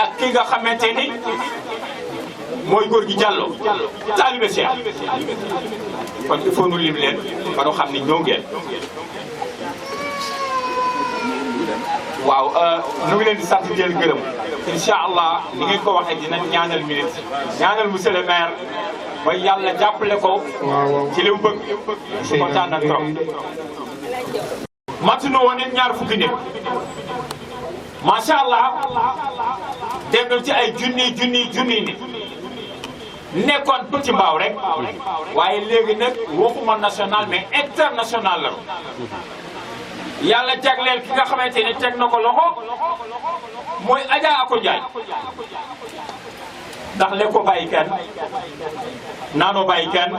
ak ki nga xamante ni mooy góor gi Diallo taalibe Cheikh kon il faut nu lim leen ba nu xam ni ñëw ngeen. waaw nu ngi leen di sant di leen gërëm incha allah ni ngeen ko waxee dinañ ñaanal ministre ñaanal monsieur le maire ba yàlla jàppale ko ci li mu bëgg su kontaan na trop. matuñu woon it ñaar fukki nit macha allah dem na ci ay junni nit nekkoon Petit Mbao rek waaye léegi nag waxuma national mais international la. yàlla jagleel ki nga xamante ne teg na ko loxo mooy Adja Ako Ndiaye ndax lekk ko bàyyi kenn naanoo bàyyi kenn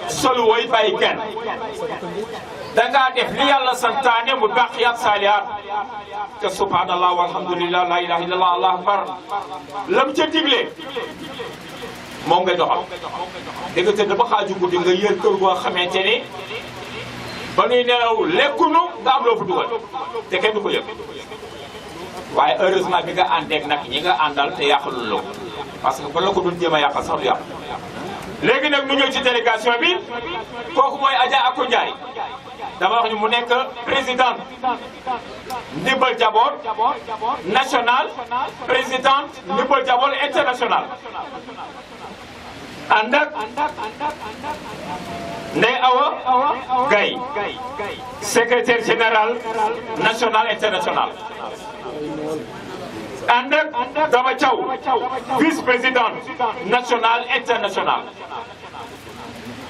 solu wooy bàyyi kenn dangaa def li yàlla santaane mu baaqiyaat saalihaat te subhanallah walhamdulillah la ilaha illallah allahu akbar lam ca digle moom nga doxal dégg nga te dafa xaaju guddi nga yër kër goo xamante ni ba nuy nelaw lekkunu nga am loo fa dugal te kenn du ko yëg waaye heureusement bi nga àndeek nag ñi nga àndal te yàqalul la ko parce que ba la ko doon jéem a yàqal sax du yàq. léegi nag mu ñëw ci délégation bi kooku mooy Adja Ako Ndiaye dama wax ni mu nekk présidente Ndimbal Jaboot national présidente Ndimbal Jaboot international ànd ak Ndeye Awa Gaye secrétaire général national international ànd ak Dama Thiaw vice-présidente nationale internationale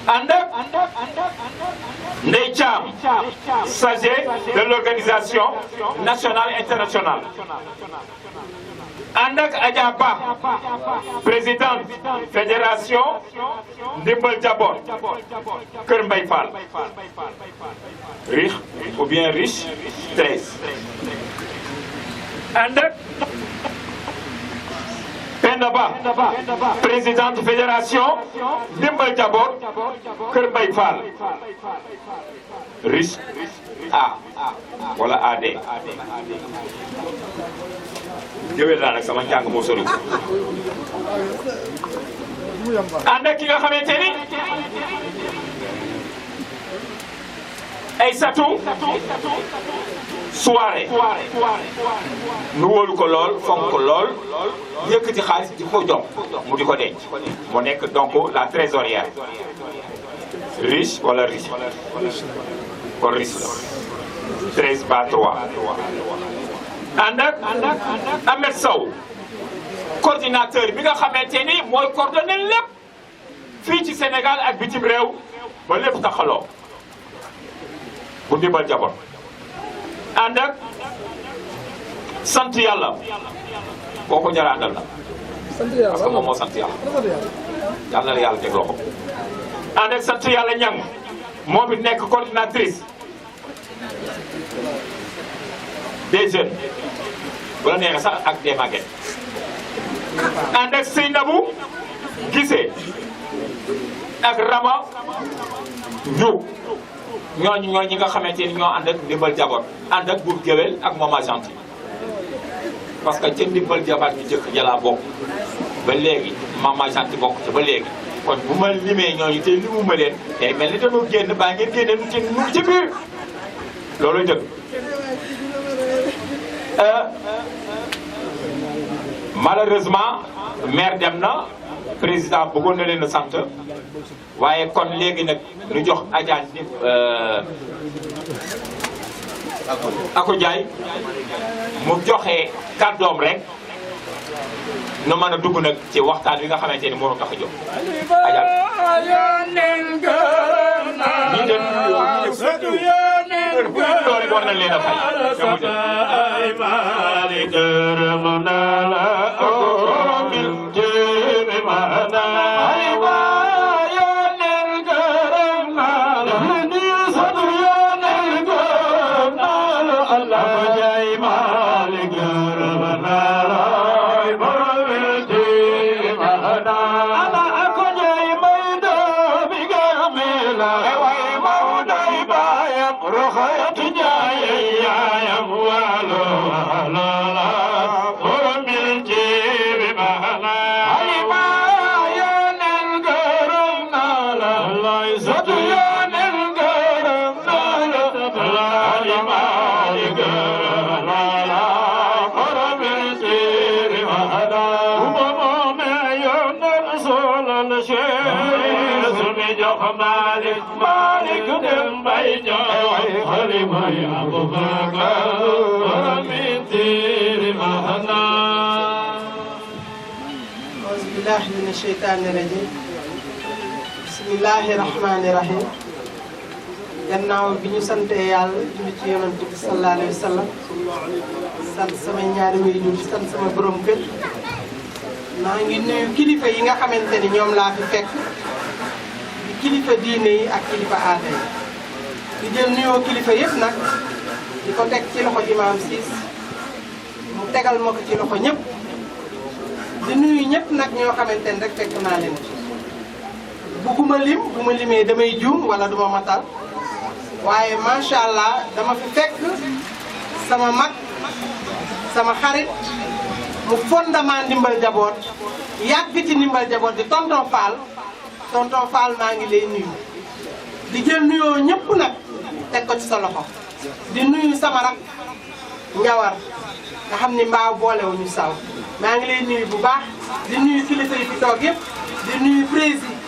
ànd ak Ndeye Thiam chargé de l'organisation nationale internationale ànd ak Adja Ba présidente fédération Ndimbal Jaboot Kër Mbaye Fall riche ou bien riche 13 ànd ak Penda Ba présidente fédération Ndimbal Jaboot Kër Mbaye Fall riche A wala AD jëwel naa nag sama njàng moo sori ànd ak ki nga xamante ni ay satu soirée nu wóolu ko lool fonk ko lool yëkkati xaalis di ko jox mu di ko denc mu nekk donc la trésorière riche wala riche kon riche la 13 ba 3 ànd ak Ahmed Sow coordinateur bi nga xamante ni mooy coordonné lépp fii ci Sénégal ak bitim réew ba lépp taxaloo bu Ndimbal Jaboot ànd ak sant yàlla kooku jara àndal na parce que moom moo sant yàlla yàlla na la yàlla teg loxo ànd ak sant yàlla ñang moom it nekk coordinatrice des jeunes bu la neexee sax ak des maguettes ànd ak Seynabou Gissé ak Rama Diouf ñooñu ñi nga xamante ni ñoo ànd ak Ndimbal Jaboot ànd ak Bour Guewel ak Mama Gentil parce que ca Ndimbal Jaboot bi jëkk jalaa bokk ba léegi Mama Gentil bokk ci ba léegi kon bu ma limee ñooñu te limu ma leen tey mel ni dañoo génn baa ngeen génne nu ci biir loolu dëgg malheureusement maire dem na président bëggoon na leen a sant waaye kon léegi nag ñu jox Adja Ako Ndiaye mu joxe kàddoom rek nu mën a dugg nag ci waxtaan wi nga xamante ni moo tax a jóg Adja ñi dem loolu war na leen a fay jox Malick Malick dem bay jox xalifa yi Abubakar min tiiri mahana auzu billahi mina sheytaani rajim bismillahi rahmani rahim gannaaw bi ñu sante yàlla julli ci yonent bi sallallahu alayhi wa sallam sant sama ñaari waajur sant sama borom kër maa ngi nuyu kilifa yi nga xamante ni ñoom laa fi fekk di kilifa diine yi ak kilifa aada yi di jël nuyoo kilifa yëpp nag di ko teg ci loxo imam Ciss mu tegal ma ko ci loxo ñëpp di nuyu ñëpp nag ñoo xamante ni rek fekk naa leen ci bugguma lim bu ma limee damay juum wala duma matal waaye macha allah dama fi fekk sama mag sama xarit mu fondement ndimbal jaboot yàgg ci ndimbal jaboot di tonton Fall maa ngi lay nuyu di jël nuyoo ñëpp nag teg ko ci sa loxo di nuyu sama rak njawar nga xam ni mbaaw boolewuñu saw maa ngi lay nuyu bu baax di nuyu kilifa yi fi toog yëpp di nuyu président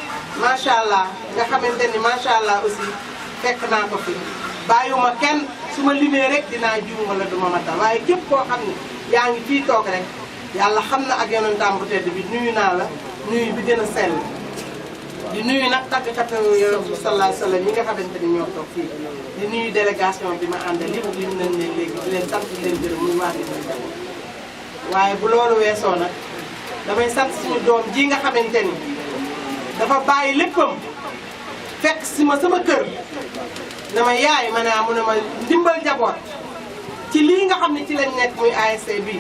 macha allah nga xamante ni macha allah aussi fekk naa ko fi bàyyiwuma kenn su ma limee rek dinaa juum wala duma matal waaye képp koo xam ni yaa ngi fii toog rek yàlla xam na ak yonentam bu tedd bi nuyu naa la nuyu bi gën a sell di nuyu nag tàggkatu yonent bi sallallahu alayhi wa sallam yi nga xamante ni ñoo toog fii di nuyu délégation bi ma àndal yëpp lim nañ leen léegi di leen sant di leen gërëm muy waa Ndimbal Jaboot waaye bu loolu weesoo nag damay sant suñu doom ji nga xamante ni dafa bàyyi léppam fekk si ma sama kër dama yaay ma ne mu ne ma Ndimbal Jaboot ci lii nga xam ne ci lañ nekk muy ASC bi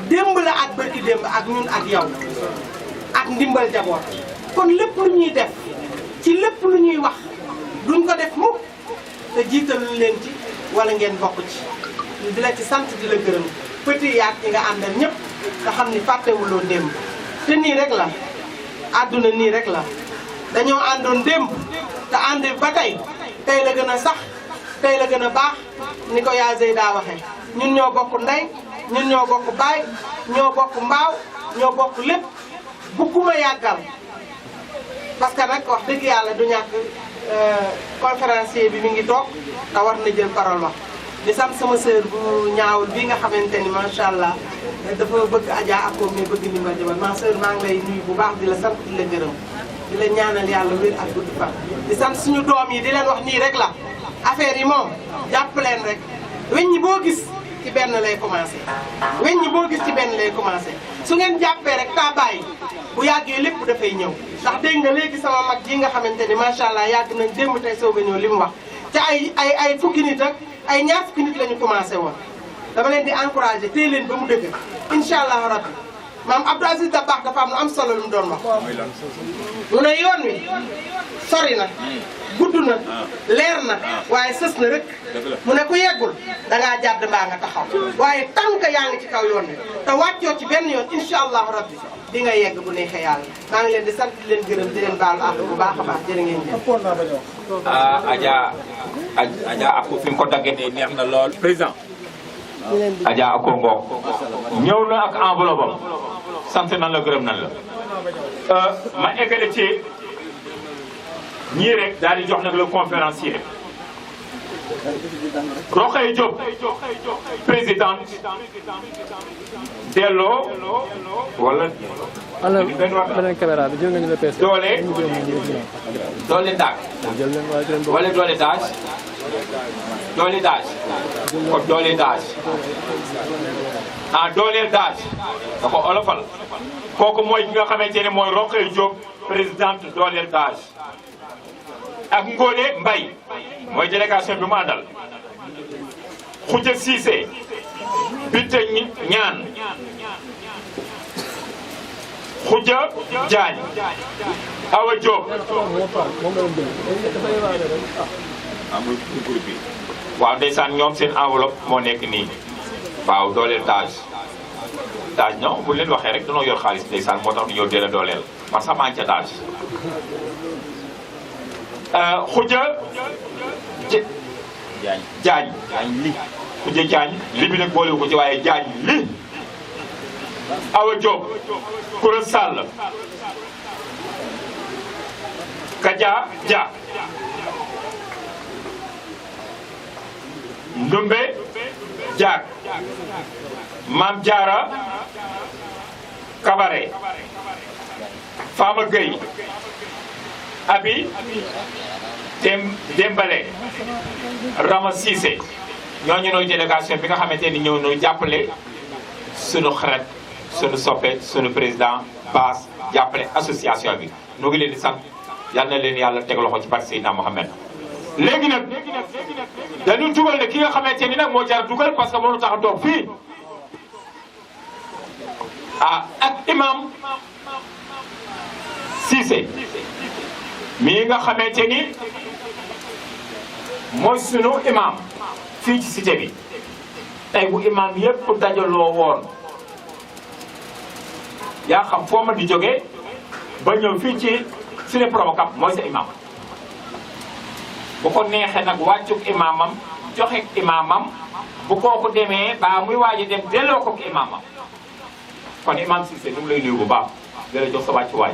démb la ak bërki démb ak ñun ak yow ak Ndimbal Jaboot kon lépp lu ñuy def ci lépp lu ñuy wax duñ ko def mukk te jiitaluñ leen ci wala ngeen bokk ci di la ci sant di la gërëm petit yaag ñi nga àndal ñëpp nga xam ni fàttewuloo démb te nii rek la àdduna nii rek la dañoo àndoon démb te ànd ba tey la gën a sax tey la gën a baax ni ko yaa Zeyda waxee ñun ñoo bokk ndey ñun ñoo bokk baay ñoo bokk mbaaw ñoo bokk lépp bugguma yàggal parce que nag wax dëgg yàlla du ñàkk conférencier bi mi ngi toog te war na jël parole wax di sant sama sœur bu ñaawul bi nga xamante ni macha allah dafa bëgg Adja Akom mais bëgg Ndimbal Jaboot ma sœur maa ngi lay nuyu bu baax di la sant di la gërëm di la ñaanal yàlla wér ak gudd fan di sant suñu doom yi di leen wax nii rek la affaire yi moom jàpp leen rek weñ ñi boo gis ci benn lay commencé weñ ñi boo gis ci benn lay commencé su ngeen jàppee rek taa bàyyi bu yàggee lépp dafay ñëw ndax dégg nga léegi sama mag ji nga xamante ni macha allah yàgg nañ démb tey soog a ñëw li mu wax te ay fukki nit ak ay ñaar fukki nit la ñu commencé woon dama leen di encouragé téye leen ba mu dëgg incha allah rabbi maam Abdou Aziz Dabakh dafa am lu am solo lu mu doon wax mu ne yoon wi sori na gudd na leer na waaye sës na rek mu ne ku yeggul dangaa jàdd mbaa nga taxaw waaye tànk yaa ngi ci kaw yoon wi te wàccoo ci benn yoon incha allahu rabbi di nga yegg bu neexee yàlla maa ngi leen di sant di leen gërëm di leen baalu àq bu baax a baax jërë ngeen jëf. Adja Ako fi mu ko daggee nii neex na lool président Adja Ako Ngom ñëw na ak enveloppe am sant nan la gërëm nan la ma eggale ci ñii rek daal di jox nag le conférencier Rokhaya Diop président delloo wala beneen caméra bi jël nañu la PC doole daag wala doole daaj ko doole daaj dooleel daaj da ko olofal kooku mooy ki nga xamante ne mooy Rokhaya Diop présidente dooleel daaj ak Ngone Mbaye mooy délégation bi mu àndal Khoudia Cissé Binte Ñaan Khoudia Diagne Awa Diop waaw ndeysaan ñoom seen enveloppe moo nekk nii waaw dooleel daaj non bu leen waxee rek danoo yor xaalis ndeysaan moo tax ñu ñëw deel a dooleel parce que maa ngi ca daaj Khoudia Diagne li Khoudia Diagne li bi nag boolewu ko ci waaye Diagne li Awa Diop Koura Sall Kaja Dia Ndumbe Diak Mam Diara Kabare Fama Gueye Abi Dembale Rama Cissé ñooñu nooy délégation bi nga xamante ni ñëw noo jàppale sunu xarit sunu soppe sunu président Bass jàppale association bi nu ngi leen di sant yal na leen yàlla teg loxo ci barke Seydina Mohamed. léegi nag dañu dugal ne ki nga xamante ni nag moo jar dugal parce que moo tax a toog fii ak imam Cissé mii nga xamante ni mooy sunu imam fii ci cité bi tey bu imam yépp dajaloo woon yaa xam foo ma di jógee ba ñëw fii ci Ciné Promocap mooy sa imam bu ko neexee nag wàccuk imamam joxe imamam bu kooku demee ba muy waaji dem delloo ko imamam kon imam Cissé ñu ngi lay nuyu bu baax di la jox sa wàccuwaay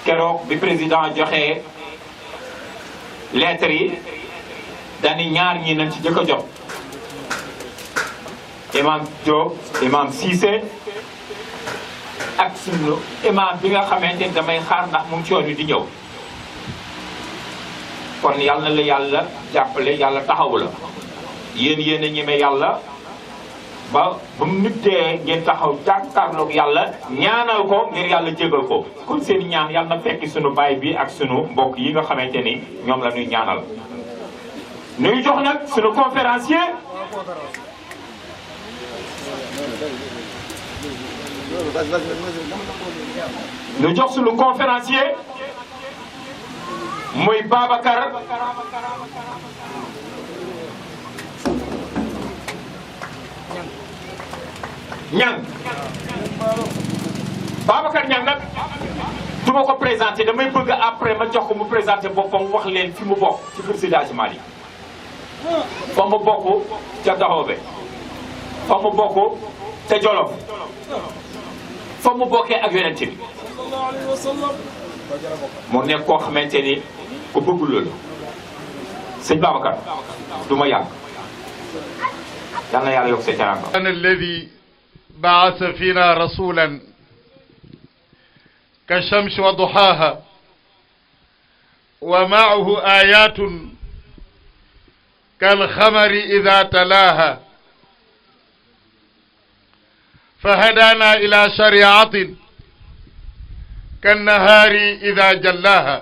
keroog bi président joxe lettre yi dañu ñaar ñi nañ ci jëkk a jot imam Diop imam Cissé ak sunu imam bi nga xamante ni damay xaar ndax mu ngi ci yoon wi di ñëw kon yal na la yàlla jàppale yàlla taxawu la yéen a ñeme yàlla ba mu nit dee ngeen taxaw jàkkaarloog yàlla ñaanal ko ngir yàlla jégal ko kon seen ñaan yàlla na fekki sunu baay bi ak sunu mbokk yi nga xamante ni ñoom la ñuy ñaanal. nuy jox nag sunu conférencier nu jox sunu conférencier muy Babacar Niang Babacar Niang nag du ma ko présenté damay bëgg après ma jox ko mu présenté boppam wax leen fi mu bokk ci biir Seydi Hadji Malick fa mu bokk ca Daxoobe fa mu bokk ca Jolof fa mu bokkee ak yonent bi mu nekk koo xamante ni ku bëgg loolu sëñ Babacar du ma yàgg yal na yàlla yokk sa teraanga. ana alladi baasa fina rasulan ka shamsi wa duhaaha wa maahu ayatun kalxamari ida talaaha فهدانا إلى شريعة كالنهار إذا جلاها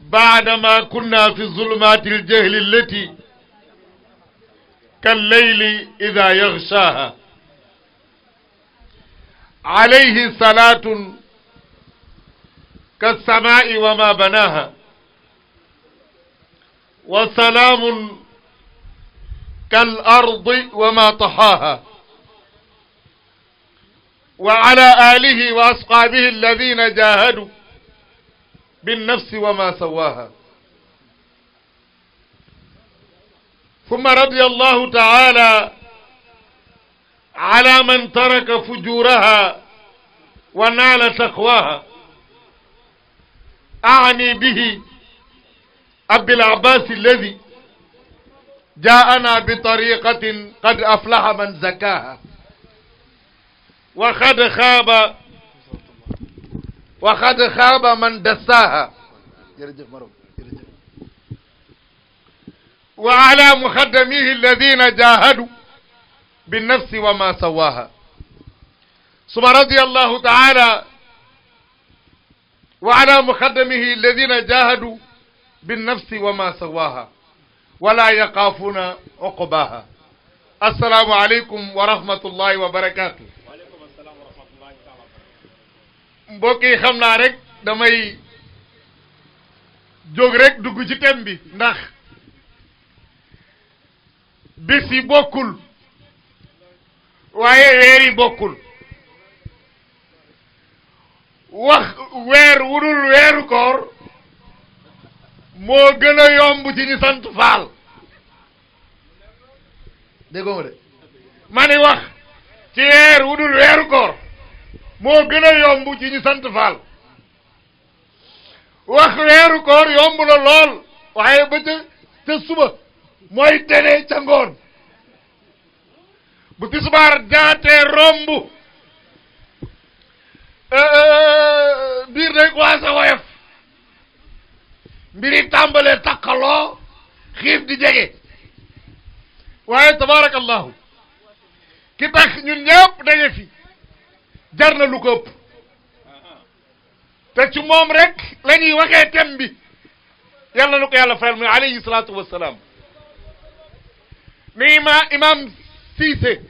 بعدما كنا في ظلمات الجهل التي كالليل إذا يغشاها عليه صلاة كالسماء وما بناها وسلام كالأرض وما طحاها وعلى آله وأصحابه الذين جاهدوا بالنفس وما سواها ثم رضي الله تعالى على من ترك فجورها ونال تقواها أعني به أبي العباس الذي جاءنا بطريقة قد أفلح من زكاها وقد خاب من دساها وعلى مخدميه الذين جاهدوا بالنفس وما سواها ثم رضي الله تعالى وعلى مخدمه الذين جاهدوا بالنفس وما سواها ولا يخافون عقباها السلام عليكم ورحمة الله وبركاته mbokk yi xam naa rek damay jóg rek dugg ci thème bi ndax bis yi bokkul waaye weer yi bokkul wax weer wudul weeru koor moo gën a yomb ci ñu sant faal déggoo ma de ma ni wax ci weer wudul weeru koor moo gën a yomb ci ñu sant faal wax weeru koor yomb na lool waaye ba ca suba mooy tene ca ngoon bu tisbaar jaatee romb biir day commencé woyof mbiri tàmbalee takkaloo xiif di jege waaye tabarakallahu ki tax ñun ñëpp daje fi jar na lu ko ëpp te ci moom rek la ñuy waxee thème bi yàlla na ko yàlla fayal mu alayhi salaatu wassalaam ni imam Cissé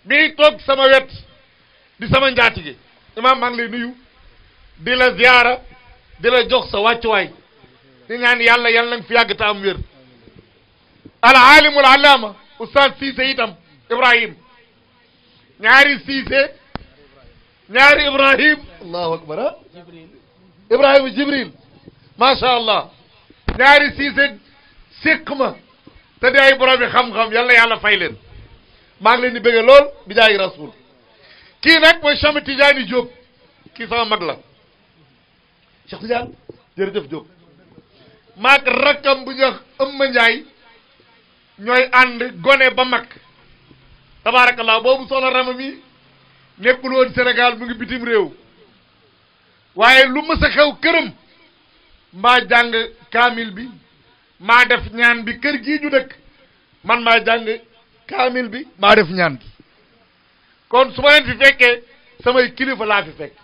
mi toog sama wet di sama njaatige imam maa ngi lay nuyu di la ziyaara di la jox sa wàccuwaay di ñaan yàlla yàlla nga fi yàgg te am wér al alimul allama oustaz Cissé itam Ibrahim ñaari Cissé ñaari Ibrahim allahu akbar Ibrahima Jibril macha allah ñaari Cissé séq ma te di ay borom yi xam-xam yal na yàlla fay leen maa ngi leen di bëgge lool bi jaay rasul kii nag mooy Cheikh Tidiane Diop kii sama mag la Cheikh Tidiane jërëjëf Diop maag rakkam bu ñuy wax Ëmma Ndiaye ñooy ànd gone ba mag tabaarakallah boobu soxna Rama mi nekkul woon Sénégal mu ngi bitim réew waaye lu mës a xew këram mbaa jàng kaamil bi maa def ñaan bi kër gii ñu dëkk man maa jàng kaamil bi maa def ñaan bi kon su ma leen fi fekkee samay kilifa laa fi fekk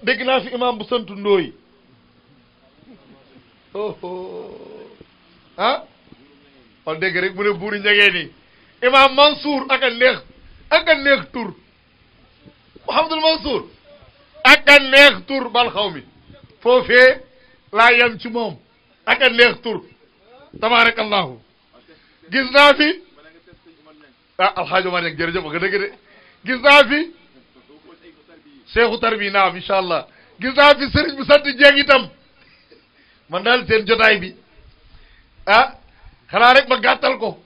dégg naa fi imam bu sant Ndooy ah wal dégg rek mu ne buuri njegee nii imam Mansour ak a neex tur Mouhamadul Mansour ak a neex tur bal xaw mi foofee laa yem ci moom ak a neex tur tabarakallahu gis naa fi alxaaji Omar Ñang jërëjëf nga dëgg de gis naa fi seexu tarbi naam incha allah gis naa fi sëriñ bu sant Jeeng itam man daal seen jotaay bi xanaa rek ma gàttal ko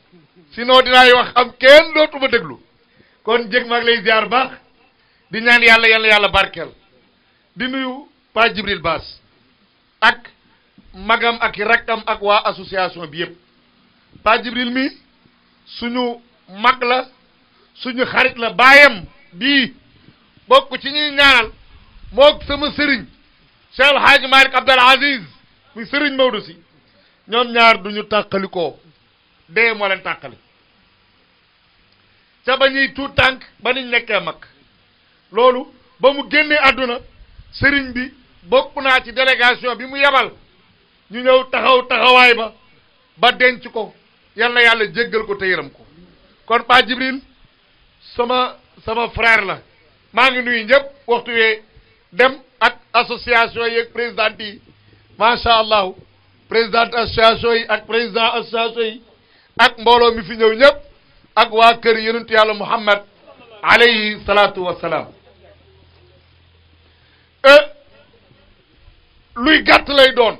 sinon dinaay wax am kenn dootuma déglu kon Jeeng maa ngi lay ziar baax di ñaan yàlla yàlla barkeel di nuyu Pa Jibril Baas ak magam ak rakkam ak waa association bi yëpp Pa Jibril mi suñu mag la suñu xarit la baayam bii bokk ci ñuy ñaanal mook sama sëriñ Cheikh El Hadj Malick Abdel Aziz muy sëriñ Maodo si ñoom ñaar duñu tàqalikoo dee moo leen tàqali ca ba ñuy tuut tànk ba niñ nekkee mag loolu ba mu génnee àdduna sëriñ bi bokk naa ci délégation bi mu yebal ñu ñëw taxawaay ba denc ko yal na yàlla jéggal ko te yërëm ko kon Pa Jibril sama frère la maa ngi nuyu ñëpp waxtu wee dem ak association yi ak président yi macha allah président association yi ak président association yi ak mbooloo mi fi ñëw ñëpp ak waa kër yonentu yàlla Muhammad alayhi salaatu wassalaam luy gàtt lay doon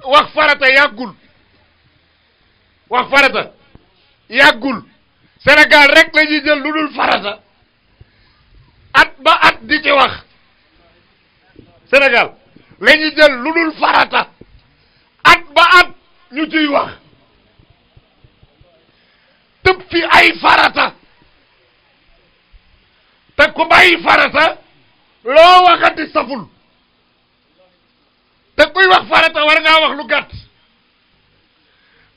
wax farata yàggul Sénégal rek la ñuy jël lu dul farata at ba at di ci wax Sénégal la ñuy jël lu dul farata at ba at ñu ciy wax tëb fi ay farata te ku bàyyi farata loo waxati saful te kuy wax farata war ngaa wax lu gàtt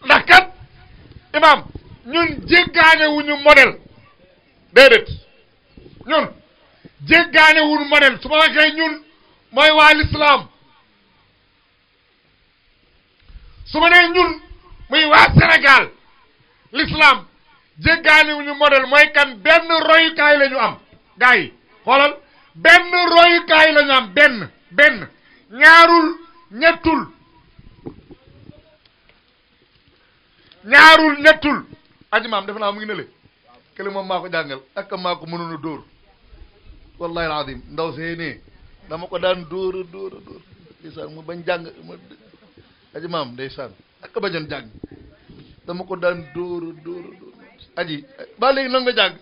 ndax kat imam ñun jéggaane wuñu modèle déedéet ñun jéggaane wuñu modèle su ma waxee ñun mooy waa l'islam su ma nee ñun muy waa Sénégal l'islam jéggaane wuñu modèle mooy kan benn royukaay la ñu am gars yi xoolal benn royukaay la ñu am benn ñaarul ñettul aji maam defe naa mu ngi ne le kële moom maa ko jàngal ak maa ko mënoon a dóor wallahi alazim ndaw see ne dama ko daan dóor ndeysaan mu bañ jàng aji maam ndeysaan ak bañoon jàng dama ko daan dóor aji ba léegi nag nga jàng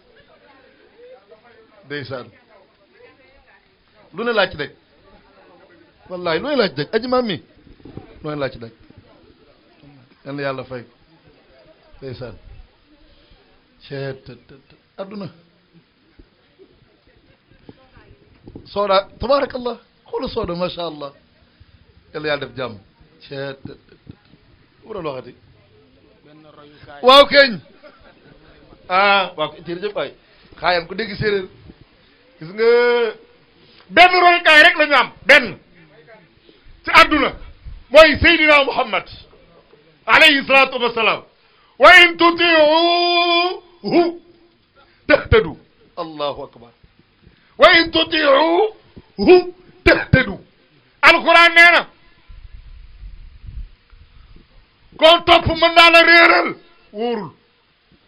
ndeysaan lu ne laa ci daj wallahi lu ne laa ci daj aji maam mi lu ne laa ci daj yal na yàlla fay ndeysaan ceet adduna sooda tabarakallah xoolu sooda masha allah yàlla yàlla def jàmm ceet mu doon waxati waaw keñ waaw jërëjëf waay xaayam ku dégg séeréer gis nga benn royukaay rek la ñu am benn ci àdduna mooy Seydina Muhammad alayhi salaatu wasalaam wa in tutiuhu tahtadu allahu akbar wa in tutiuhu tahtadu alquran nee na koo topp mën naa la réeral wóorul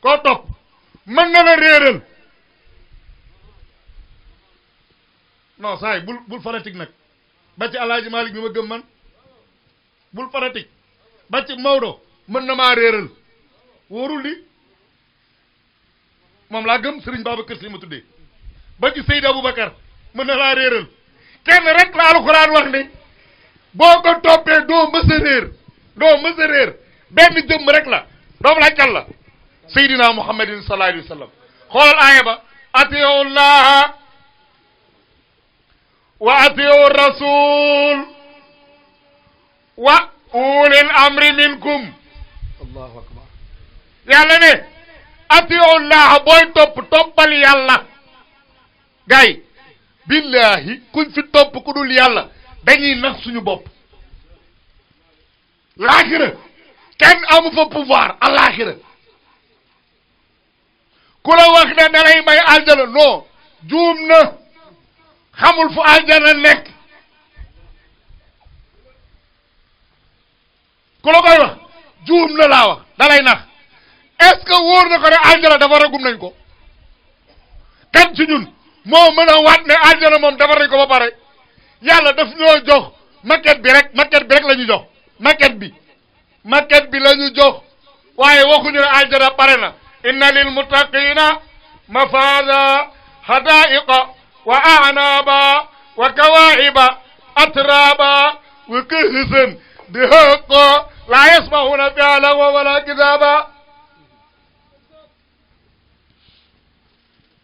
koo topp mën na la réeral non saa yi bul fanatique nag ba ci alaaji Malik bi ma gëm man bul fanatique ba ci Maodo mën na maa réeral wóorul li moom laa gëm Serigne Babacar Sy ma tuddee ba ci Seydi Aboubacar mën na laa réeral kenn rek la alxuraan wax ne boo ko toppee doo mës a réer doo mës a réer benn jëmm rek la doomu laaj kan la Seydina Muhammadin sallallahu alayhi wa sallam xoolal aaya ba atiyu llaha wa atiyu rasul wa ulil amri minkum allahu akbar yàlla ne atiyu llaha booy toppal yàlla gay billahi kuñ fi topp ku dul yàlla dañuy nax suñu bopp laaxira kenn amu fa pouvoir alaaxira ku la wax ne da lay may aljana non juum na xamul fu aljana nekk ku la koy wax juum na laa wax da lay nax est-ce que wóor na ko ne aljana dafa ragum nañ ko kan ci ñun moo mën a waat ne aljana moom defar nañ ko ba pare yàlla daf ñoo jox maquette bi rek la ñu jox maquette bi la ñu jox waaye waxuñu ne aljana pare na inna lil muttaqina mafaza hadaiqa wa a'naba wa kawaiba atraba wa kahsan dihaqa la yasma'una fiha lagwa wala kidaba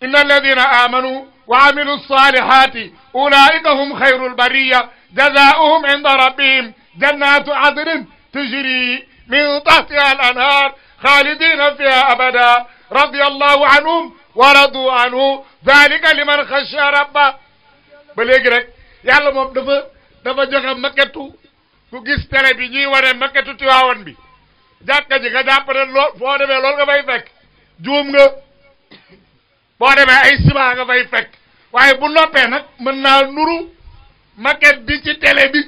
inna alladhina amanu wa amilu salihati ulaika hum khayrul bariyya jazaohum inda rabbihim jannatu adnin tajri min tahtiha al anhar خالدين فيها أبدا رضي الله عنهم ورضوا عنه ذلك لمن خشى ربه ba léegi rek yàlla moom dafa joxe maquette ku gis télé bi ñuy wane maquette Tiwaawan bi jàkka ji nga jàpp ne lool boo demee loolu nga fay fekk juum nga boo demee ay ciment nga fay fekk waaye bu noppee nag mën naa nuru maquette bi ci télé bi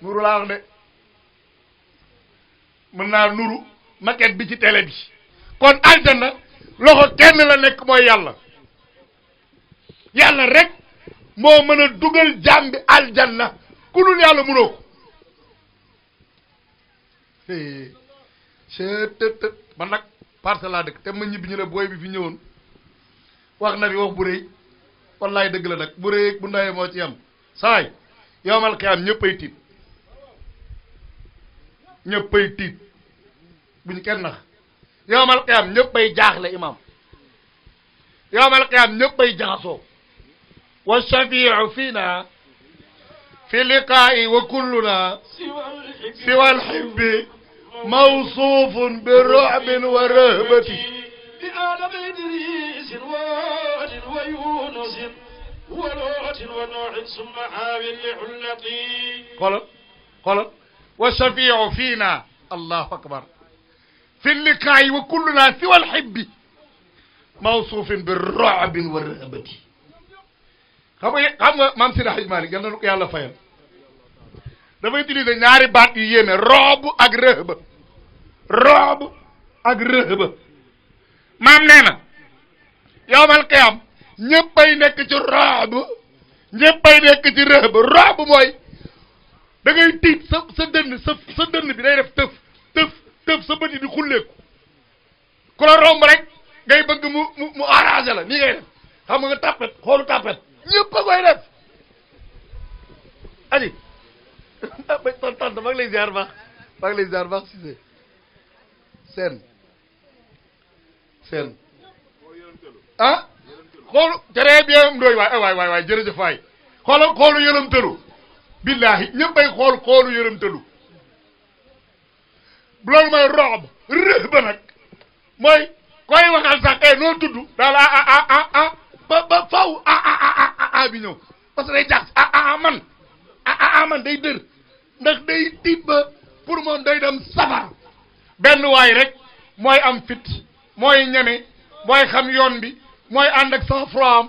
nuru laa wax de mën naa nuru maquette bi ci télé bi kon aljanna loxo kenn la nekk mooy yàlla rek moo mën a dugal jaam bi aljanna ku dul yàlla mënoo ko seet man nag Parcelles laa dëkk te ma ñibbi ñu ne booy bi fi ñëwoon wax na fi wax bu rëy wallaay dëgg la nag bu rëy bu ndawee moo ci am saay yowmal xiyaam ñëppay tiit bu ñu kenn nax yowmal qiyaam ñëppay jaaxle imam yowmal qiyaam ñëppay jaxasoo wa shafiu fiina fi liqaa'i wa kulluna siwa alhibbi mawsuufun bi ru'bin wa rahbati bi aadama idrisin waadin wa yunusin wa lootin wa noohin summa aawin li ullati xoolal wa shafiu fiina allahu akbar fi liqaa'i wa kulluna siwa alhibbi mawsuufin bi ru'bin wa rahbati xam nga maam Seydi Hadji Malick yal na ko yàlla fayal dafa utiliser ñaari baat yu yéeme roob ak rëhba maam nee na yawmal qiyaam ñëppay nekk ci roob ñëppay nekk ci rëhba roob mooy da ngay tiit sa dënn bi day def tëf sa bët yi di xulleeku ku la romb rek ngay bëgg mu arrangé la nii ngay def xam nga tapet xoolu tapet ñëpp a koy def aji tonton maa ngi lay ziar baax Cissé seen ah xoolu très bien ndooy waay jërëjëf waay xoolu yërëmtalu billahi ñëppay xoolu yërëmtalu loolu mooy rox ba nag mooy koy waxal sax noo tudd daal ba faw bi ñëw parce que day jax man day dër ndax day tiit ba pour moom day dem safar benn waay rek mooy am fit mooy ñeme mooy xam yoon bi mooy ànd ak sang froid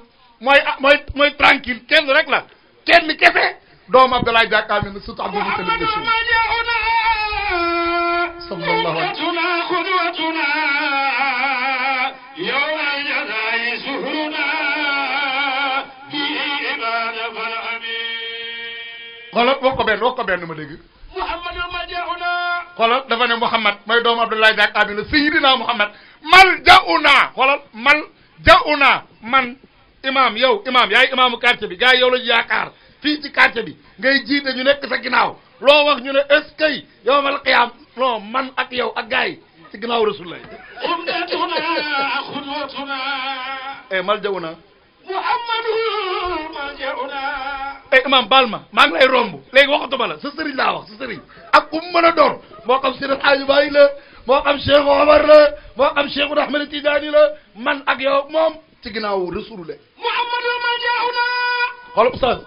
mooy tranquille kenn rek la kenn kese doomu Abdoulaye Diack Amine surtout Abdou Moutalib sallallahu alayhi xoolal wax ko benn ma dégg xoolal dafa ne Mouhamad mooy doomu Abdoulaye Diack Amine Seydina Mouhamad maljauna xoolal maljauna man imam yaay imaamu quartier bi gars yi yow la yaakaar fii ci quartier bi ngay jiite ñu nekk sa ginnaaw loo wax ñu ne est-ce que yawmal qiyaam non man ak yow ak gars yi ci ginnaaw rasulullah maljauna Muhammadu maljauna imam baal maa ngi lay romb léegi waxatuma la sa sëriñ laa wax sa sëriñ ak ku mu mën a doon moo xam Seydi Hadji Baye la moo xam Cheikh Omar la moo xam Cheikh Ahmed Tidiane la man ak yow moom ci ginnaaw rasulullah Muhammadu maljauna xool oustaz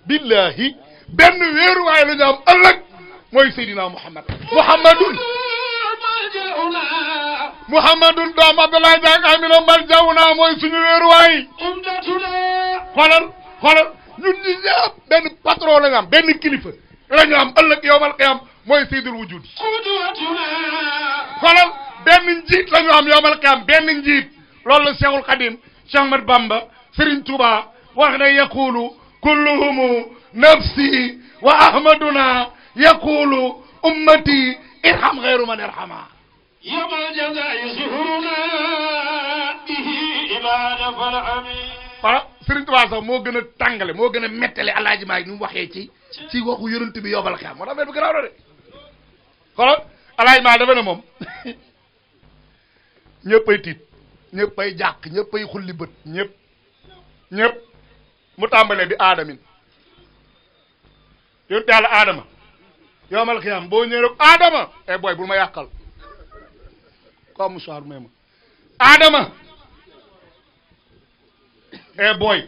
billahi benn wéeruwaay la ñu am ëllëg mooy Seydina Muhammad Muhammadun doom Abdoulaye Diack Amine maljauna mooy suñu wéeruwaay xoolal ñun ñi ñëpp benn patron la ñu am benn kilifa la ñu am ëllëg yawmal qiyaam mooy sayyidul wujud xoolal benn njiit la ñu am yawmal qiyaam benn njiit loolu la Cheikhul Khadim Cheikh Ahmad Bamba Serigne Touba wax ne yaqulu kulluhum nafsi wa ahmaduna yaqulu ummati irham ghayru man irhama yawmal jazaa'i zuhuruna bihi ibada fal amin voilà Serigne Touba sax moo gën a tàngale moo gën a mettale Alaaji Maalik ni mu waxee ci waxu yonent bi yobal xeam moo tax mel bi garaaw la de xoolal Alaaji Maalik dafa ne moom ñëppay tiit ñëppay jàq ñëppay xulli bët ñëpp mu tàmbalee bi aadamin yonent yàlla aadama yobal xeam boo ñëwee rek aadama boy bul ma yàqal ko am soir même aadama boy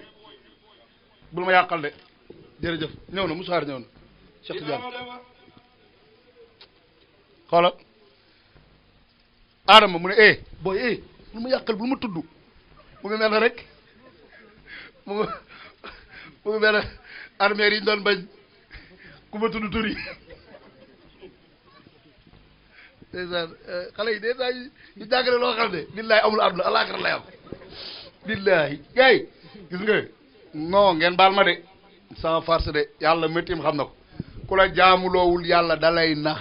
bul ma yàqal de jërëjëf ñëw na Moussa ñëw na Cheikh Tidiane xoolal Adama mu ne boy bul ma yàqal bul ma tudd mu ngi mel ne rek mu ngi mel ne armeer yi ñu doon bañ ku ma tudd tur yi ndeysaan xale yi ndeysaan ñu jàngale loo xam ne billahi amul àdduna alaakara lay am billahi gars yi gis nga non ngeen baal ma de sans farce de yàlla méttim xam na ko ku la jaamuloowul yàlla dalay nax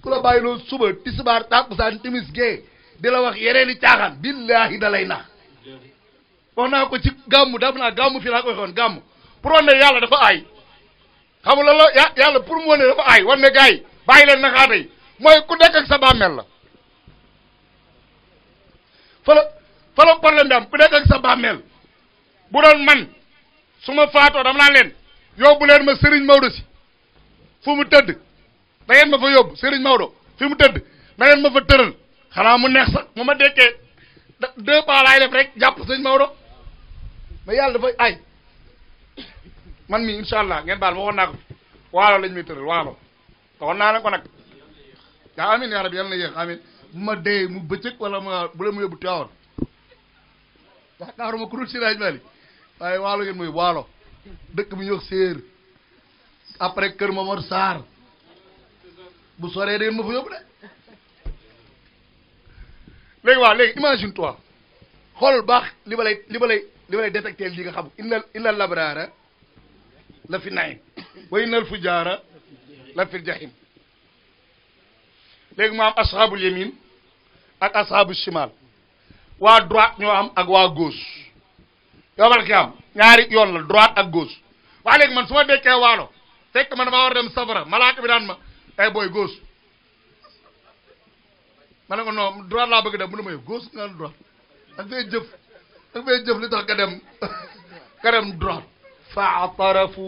ku la bàyyiloo suba tisbaar takkusaan timis gee di la wax yeneen i caaxaan billahi dalay nax wax naa ko ci gàmmu daf naa gàmmu fii laa ko waxoon gàmmu pour wane ne yàlla dafa aay xam nga la yàlla pour mu wane dafa aay wan ne gars yi bàyyi leen naxaate yi mooy ku nekk ak sa bàmmeel la fa la problème bi am ku nekk ak sa bàmmeel bu doon man su ma faatoo dama naan leen yóbbu leen ma Serigne Maodo si fu mu tëdd da ngeen ma fa yóbbu Serigne Maodo fi mu tëdd da ngeen ma fa tëral xanaa mu neex sax mu ma dekkee 2 pas laay def rek jàpp Serigne Maodo mais yàlla dafay ay man mi incha allah ngeen baal ma waxoon naa ko waalo lañ may tëral waalo waxoon naa leen ko nag yaa amin yaa rabbi yàlla na yéex amin bu ma dee mu bëccëg wala bu la mu yóbbu Tiwaawan yaakaaruma ku dul Siraaj Mali waaye waalo ngeen mooy waalo dëkk bi ñuy wax séer après kër Momar Sarr bu soree da ngeen ma fa yóbbu de léegi waaw léegi imagine toi xoolal baax li ma lay détecté li nga xam innal labraara la fi naim wa innal fujaara la fi jahim léegi mu am ashabul yamin ak ashabul shimal waa droite ñoo am ak waa gauche yomal xiyaam ñaari yoon la droite ak gauche waaye léegi man su ma dekkee waalo fekk man damaa war dem safara malaaka bi daan ma ay booy gauche ma ne ko non droite laa bëgg dem mu ne ma yow gauche nga droite ak fay jëf li tax nga dem droite fa'tarafu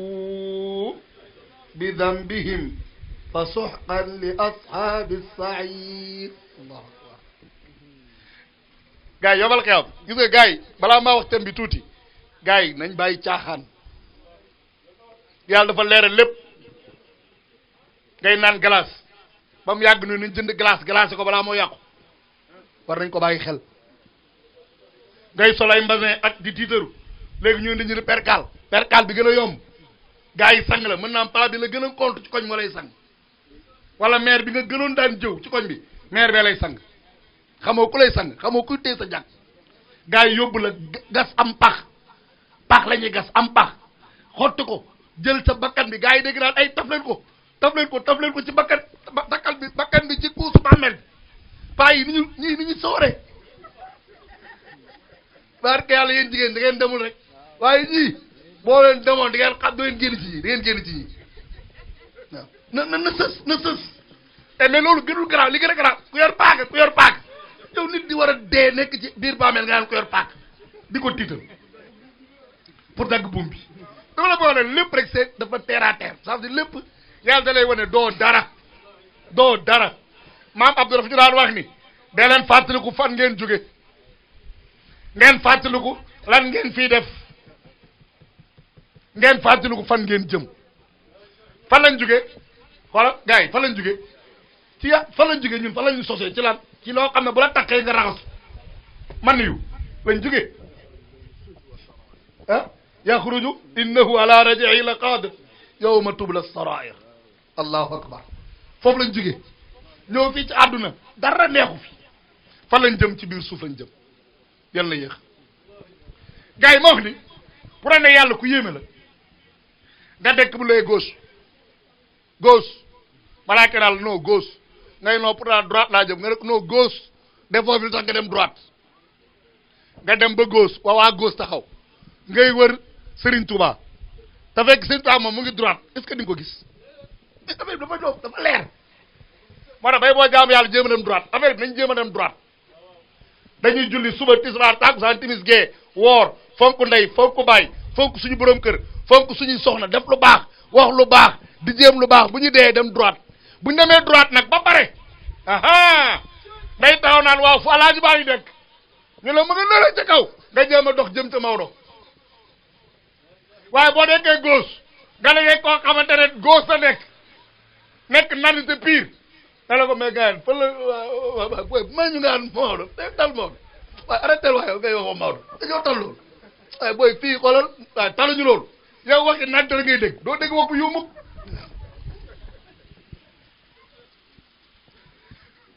bi dambihim fa suhqan li ashaabi sa'iir allahu akbar gars yi yobal xew gis nga gars yi balaa maa wax thème bi tuuti gars yi nañ bàyyi caaxaan yàlla dafa leeral lépp ngay naan glace ba mu yàgg noonu nañ jënd glace ko balaa moo yàqu war nañ ko bàyyi xel ngay sol ay mbasin ak di tiitaru léegi ñu dañu percal bi gën a yomb gars yi sang la mën naa am paa bi la gën a compte ci koñ moo lay sang wala maire bi nga gënoon daan jëw ci koñ bi maire bee lay sang xamoo ku lay sang xamoo kuy téye sa jàkk gars yi yóbbu la gas am pax la ñuy gas am pax xotti ko jël sa bakkan bi gars yi dégg naan ay taf leen ko ci bakkan bi ci kuusu bàmmeel bi paa yi ni ñu soore barke yàlla yéen jigéen da ngeen demul rek waaye ñii boo leen demoon da ngeen xam da ngeen génn ci ñii waaw na sës mais loolu gënul garaaw li gën a garaaw ku yor paaka yow nit di war a dee nekk ci biir bàmmeel nga naan ku yor paaka di ko tiital pour dagg buum bi dama la boo ne lépp rek c'est dafa terre à terre ça veut dire lépp yàlla da lay wane doo dara maam Abdou dafa ñu daan wax ni dee leen fàttaliku fan ngeen jóge ngeen fàttaliku lan ngeen fii def ngeen fàttaliku fan ngeen jëm fan lañ jóge xoolal gars yi fan lañ jóge fan lañ jóge ñun fan lañu sosee ci lan ci loo xam ne bu la takkee nga raxas man yu lañ jóge yaxruju innahu ala raji'i la qadir yawma tubla sarair allahu akbar foofu lañ jóge ñëw fii ci àdduna dara neexu fi fan lañ jëm ci biir suuf lañ jëm yàlla na yéex gars yi moo wax ni pour ne yàlla ku yéeme la nga dekk bu lay gauche malaaka daal non gauche ngay non pourtant droite laa jëm nga rek non gauche defoo fi lu tax nga dem droite nga dem ba gauche waa gauche taxaw ngay wër Serigne Touba te fekk Serigne Touba moom mu ngi droite est-ce que di nga ko gis affaire bi dafa leer moo tax bay boo jaamu yàlla jéem a dem droite affaire bi nañ jéem a dem droite dañuy julli suba tisbaar takkusaan timis gee woor fonk ndey fonk baay fonk suñu borom kër fonk suñuy soxna def lu baax wax lu baax di jéem lu baax bu ñu dee dem droite bu ñu demee droite nag ba pare day taxaw naan waaw fu alaaji baa ngi dekk ñu la ma nga nële ca kaw nga jéem a dox jëm ca Maodo waaye boo nekkee gauche nga ne koo xamante ne gauche la nekk nandite pire da la ko mais gars yi fan la may ñu nga an Maodo day tal Maodo waaye arrêté waaye ngay waxoo Maodo dañoo tal loolu waaye booy fii xoolal waaye taluñu loolu yow waxi nante la ngay dégg doo dégg wax yu mukk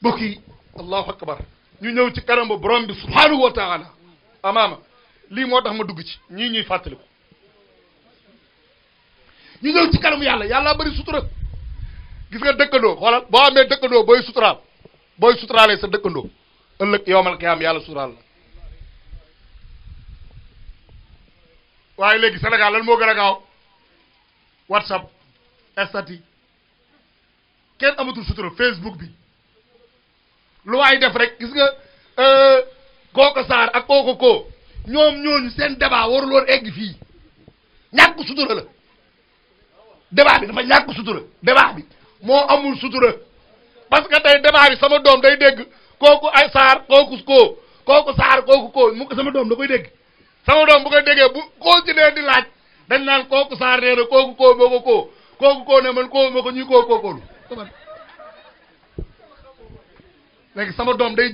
mbokk yi allahu akbar ñu ñëw ci kanam ba borom bi subhanahu wa taala amaama lii moo tax ma dugg ci ñii ñuy fàttaliku ñu ñëw ci kanamu yàlla bari sutura gis nga dëkkandoo xoolal boo amee dëkkandoo booy suturaalee sa dëkkandoo ëllëg yowmal qiyaam yàlla suturaal la waaye léegi Sénégal lan moo gën a gaaw WhatsApp statut kenn amatul sutura Facebook bi lu waay def rek gis nga Koko Sarr ak Koko Ko ñoom ñooñu seen débat warul woon egg fii ñàkk sutura la débat bi dafa ñàkk sutura débat bi moo amul sutura parce que tey débat bi sama doom day dégg kooku ay Sarr kooku Ko kooku Sarr kooku Ko mu ko sama doom da koy dégg sama doom bu koy déggee bu continuer di laaj dañ naan kooku Sarr nee na kooku Ko moo ko kooku Ko ne man ko ma ko ñuy kookoolu léegi sama doom day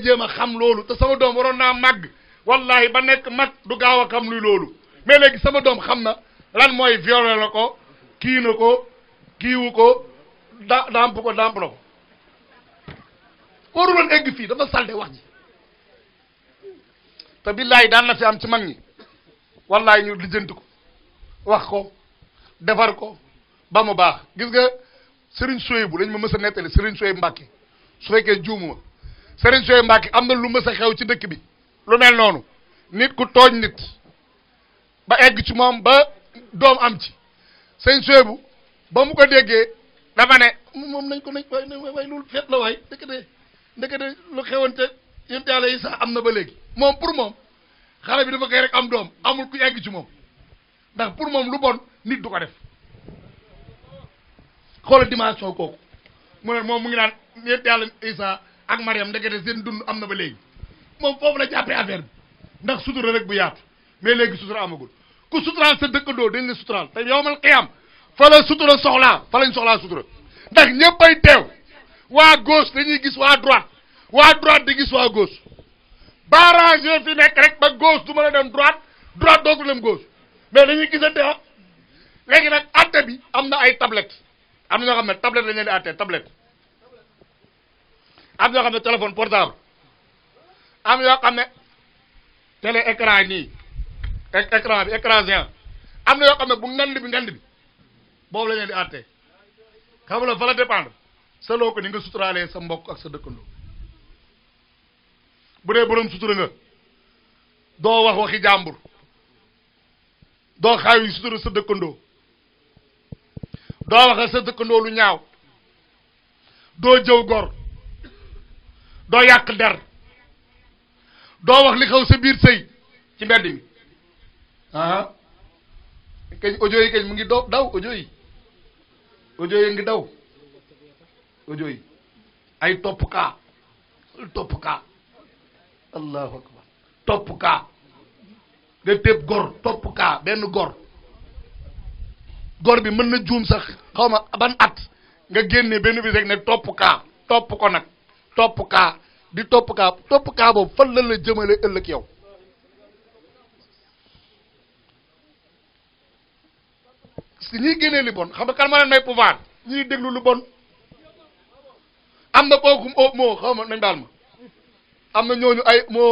jéem a xam loolu te sama doom waroon naa màgg wallahi ba nekk mag du gaaw a xam luy loolu mais léegi sama doom xam na lan mooy violé la ko kii na ko kiiwu ko damp na ko waruloon egg fii dafa salte wax ji te billahi daan na fi am ci mag ñi wallahi ñu lijjanti ko wax ko defar ko ba mu baax gis nga Serigne Souhaïbou lañ ma mës a nettali Serigne Souhaïbou Mbacké su fekkee juumuma Serigne Souhaïbou Mbacké am na lu mës a xew ci dëkk bi lu mel noonu nit ku tooñ nit ba egg ci moom ba doom am ci sëñ Suebu ba mu ko déggee dafa ne moom nañ ko nañ way loolu feet la waay ndekete lu xewante yénte yàlla yi sax am na ba léegi moom pour moom xale bi dafa koy rek am doom amul ku egg ci moom ndax pour moom lu bon nit du ko def xoolal dimension kooku mu ne moom mu ngi naan yénte yàlla Isa ak Mariam ndekete seen dund am na ba léegi moom foofu la jàppee affaire bi ndax sutura rek bu yaatu mais léegi sutura amagul ku suturaal sa dëkkandoo dañ la suturaal te yowmal qiyaam fa la sutura soxlaa fa lañ soxlaa sutura ndax ñëppay teew waa gauche dañuy gis waa droite di gis waa gauche barrage fi nekk rek ba gauche du mën a dem droite dootu dem gauche mais dañuy gisante léegi nag atte bi am na ay tablette am na ñoo xam ne tablette lañ leen di atte tablette am na ñoo xam ne téléphone portable am yoo xam ne télé écran nii écran bi écran géant am na yoo xam ne bu ngand bi boobu la leen di àtte xam nga fa la dépendre selon ko ni nga suturaalee sa mbokk ak sa dëkkandoo bu dee borom sutura nga doo wax waxi jàmbur doo xaawi sutura sa dëkkandoo doo waxal sa dëkkandoo lu ñaaw doo jëw gor doo yàq der doo wax li xew sa biir sëy ci mbedd mi kañ audio yi kañ mu ngi daw audio yi ngi daw audio yi ay topp kaa allahu akbar topp kaa nga téeb gor topp kaa benn gor bi mën na juum sax xaw ma ban at nga génne benn bi rek ne topp ko nag topp kaa boobu fan la jëmale ëllëg yow si ñuy génnee li bon xam nga kan ma leen may pouvoir ñuy déglu lu bon am na kooku moo xaw ma nañ baal ma am na ñooñu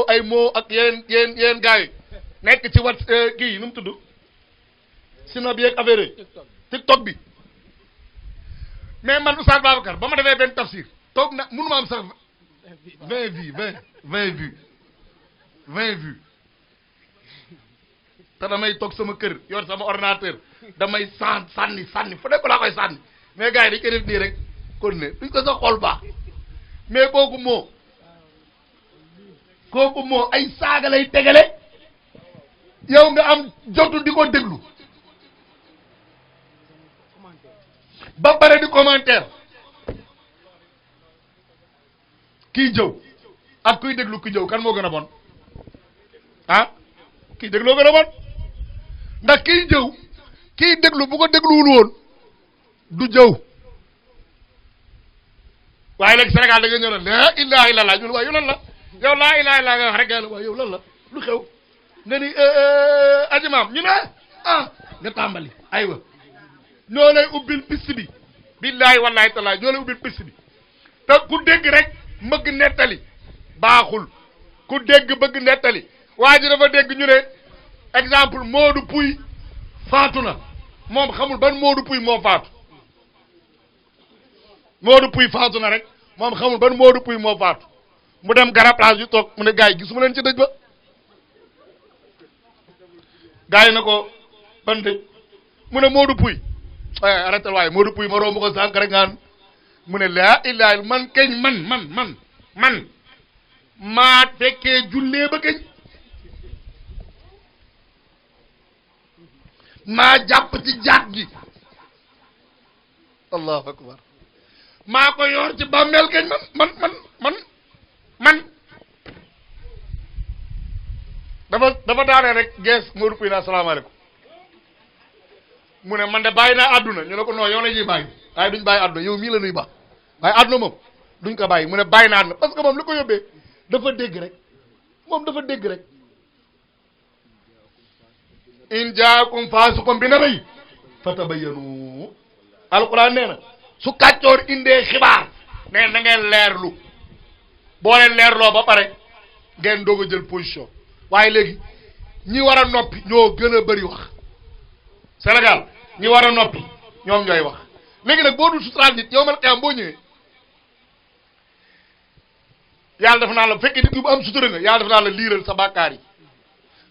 ay moo ak yéen gars yi nekk ci wat kii nu mu tudd sino bi ak affaire TikTok bi mais man Oustaz Babacar ba ma defee benn tafsir toog na mënu ma am sax 20 vues te damay toog sama kër yor sama ordinateur damay sànni fu nekk laa koy sànni mais gars yi dañ koy def nii rek kon ne duñ ko sax xool baax mais kooku moo ay saaga lay tegale yow nga am jotul di ko déglu ba pare di commentaire kii jëw ak kuy déglu ki jëw kan moo gën a bon kii dégloo gën a bon ndax kii jëw kii déglu bu ko dégluwul woon du jëw waaye léegi Sénégal da nga ñëw ne laa ilaha illallah ñu waaye yow lan la yow laa ilaha illallah nga wax rek la waaye yow lan la lu xew nga ni ajimaam ñu ne nga tàmbali aywa ñoo lay ubbil piste bi billahi wallahi taala ñoo lay ubbil piste bi te ku dégg rek mëgg nettali baaxul ku dégg bëgg nettali waa ji dafa dégg ñu ne exemple Modou Pouy faatu na moom xamul ban Modou Pouy moo faatu Modou Pouy faatu na rek moom xamul ban Modou Pouy moo faatu mu dem garab place yu toog mu ne gars yi gisuma leen ci dëj ba gars yi na ko ban dëj mu ne Modou Pouy arrêté waaye Modou Pouy ma romb ko sànq rek ngaan mu ne laa ilaaha man keñ man maa fekkee jullee ba keñ maa jàpp ci jaat gi allahu akbar maa ko yor ci bàmmeel keñ man dafa daane rek gees Modou Pouy na asalaamaaleykum mu ne man de bàyyi naa àdduna ñu ne ko non yow la ñuy bàyyi waaye duñ bàyyi àdduna yow mii la ñuy baax waaye àdduna moom duñ ko bàyyi mu ne bàyyi naa àdduna parce que moom li ko yóbbee dafa dégg rek in jaakum faasiqun bi naba'in fatabayyanu alquran nee na su kàccoor indee xibaar nee na ngeen leerlu boo leen leerloo ba pare ngeen doog a jël position waaye léegi ñi war a noppi ñoo gën a bëri wax Sénégal ñi war a noppi ñoom ñooy wax léegi nag boo dul suturaal nit yow man xiyam boo ñëwee yàlla def naa la bu fekkee nit bu am sutura nga yàlla def naa la liiral sa bàkkaar yi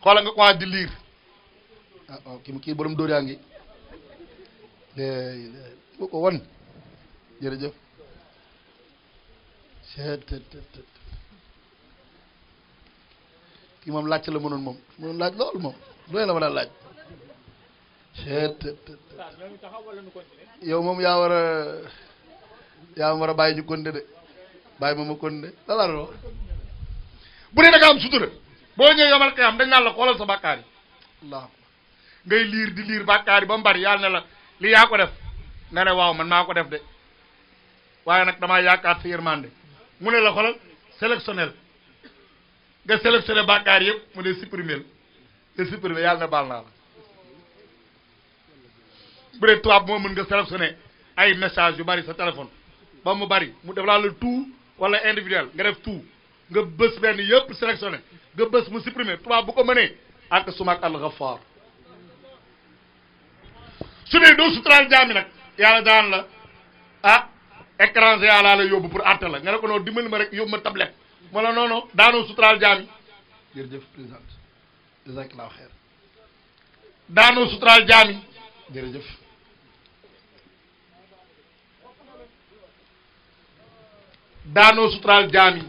xoola nga commencé di liir ah waaw kii borom dóor yaa ngi ma ko wan jërëjëf kii moom laaj la mënoon laaj lool moom doy la ma daan laaj yow moom yaa war a bàyyi ñu konde de bàyyi ma konde la laa doon wax bu dee da nga am sutura boo ñëwee yomal kay am dañ naan la xoolal sa bàkkaar yi allah ngay liir di liir bàkkaar yi ba mu bari yàlla ne la li yaa ko def nga ne waaw man maa ko def de waaye nag damaa yaakaar sa yërmande mu ne la xoolal sélectionnel nga sélectionné bàkkaar yëpp mu ne supprimer nga supprimer yàlla ne baal naa la bu dee tubaab moo mën nga sélectionné ay message yu bari sa téléphone ba mu bari mu def laa la tout wala individuel nga def tout nga bës benn yëpp sélectionné nga bës mu supprimer tubaab bu ko mënee ak sumak al Ghaffar su dee doo suturaal jaami nag yàlla daan la ah écran yàlla la yóbbu pour àtte la nga ne ko noonu dimbali ma rek yóbbu ma tablette wala non non daanoo suturaal jaami jërëjëf président jazakallahu xeer daanoo suturaal jaami jërëjëf daanoo suturaal jaami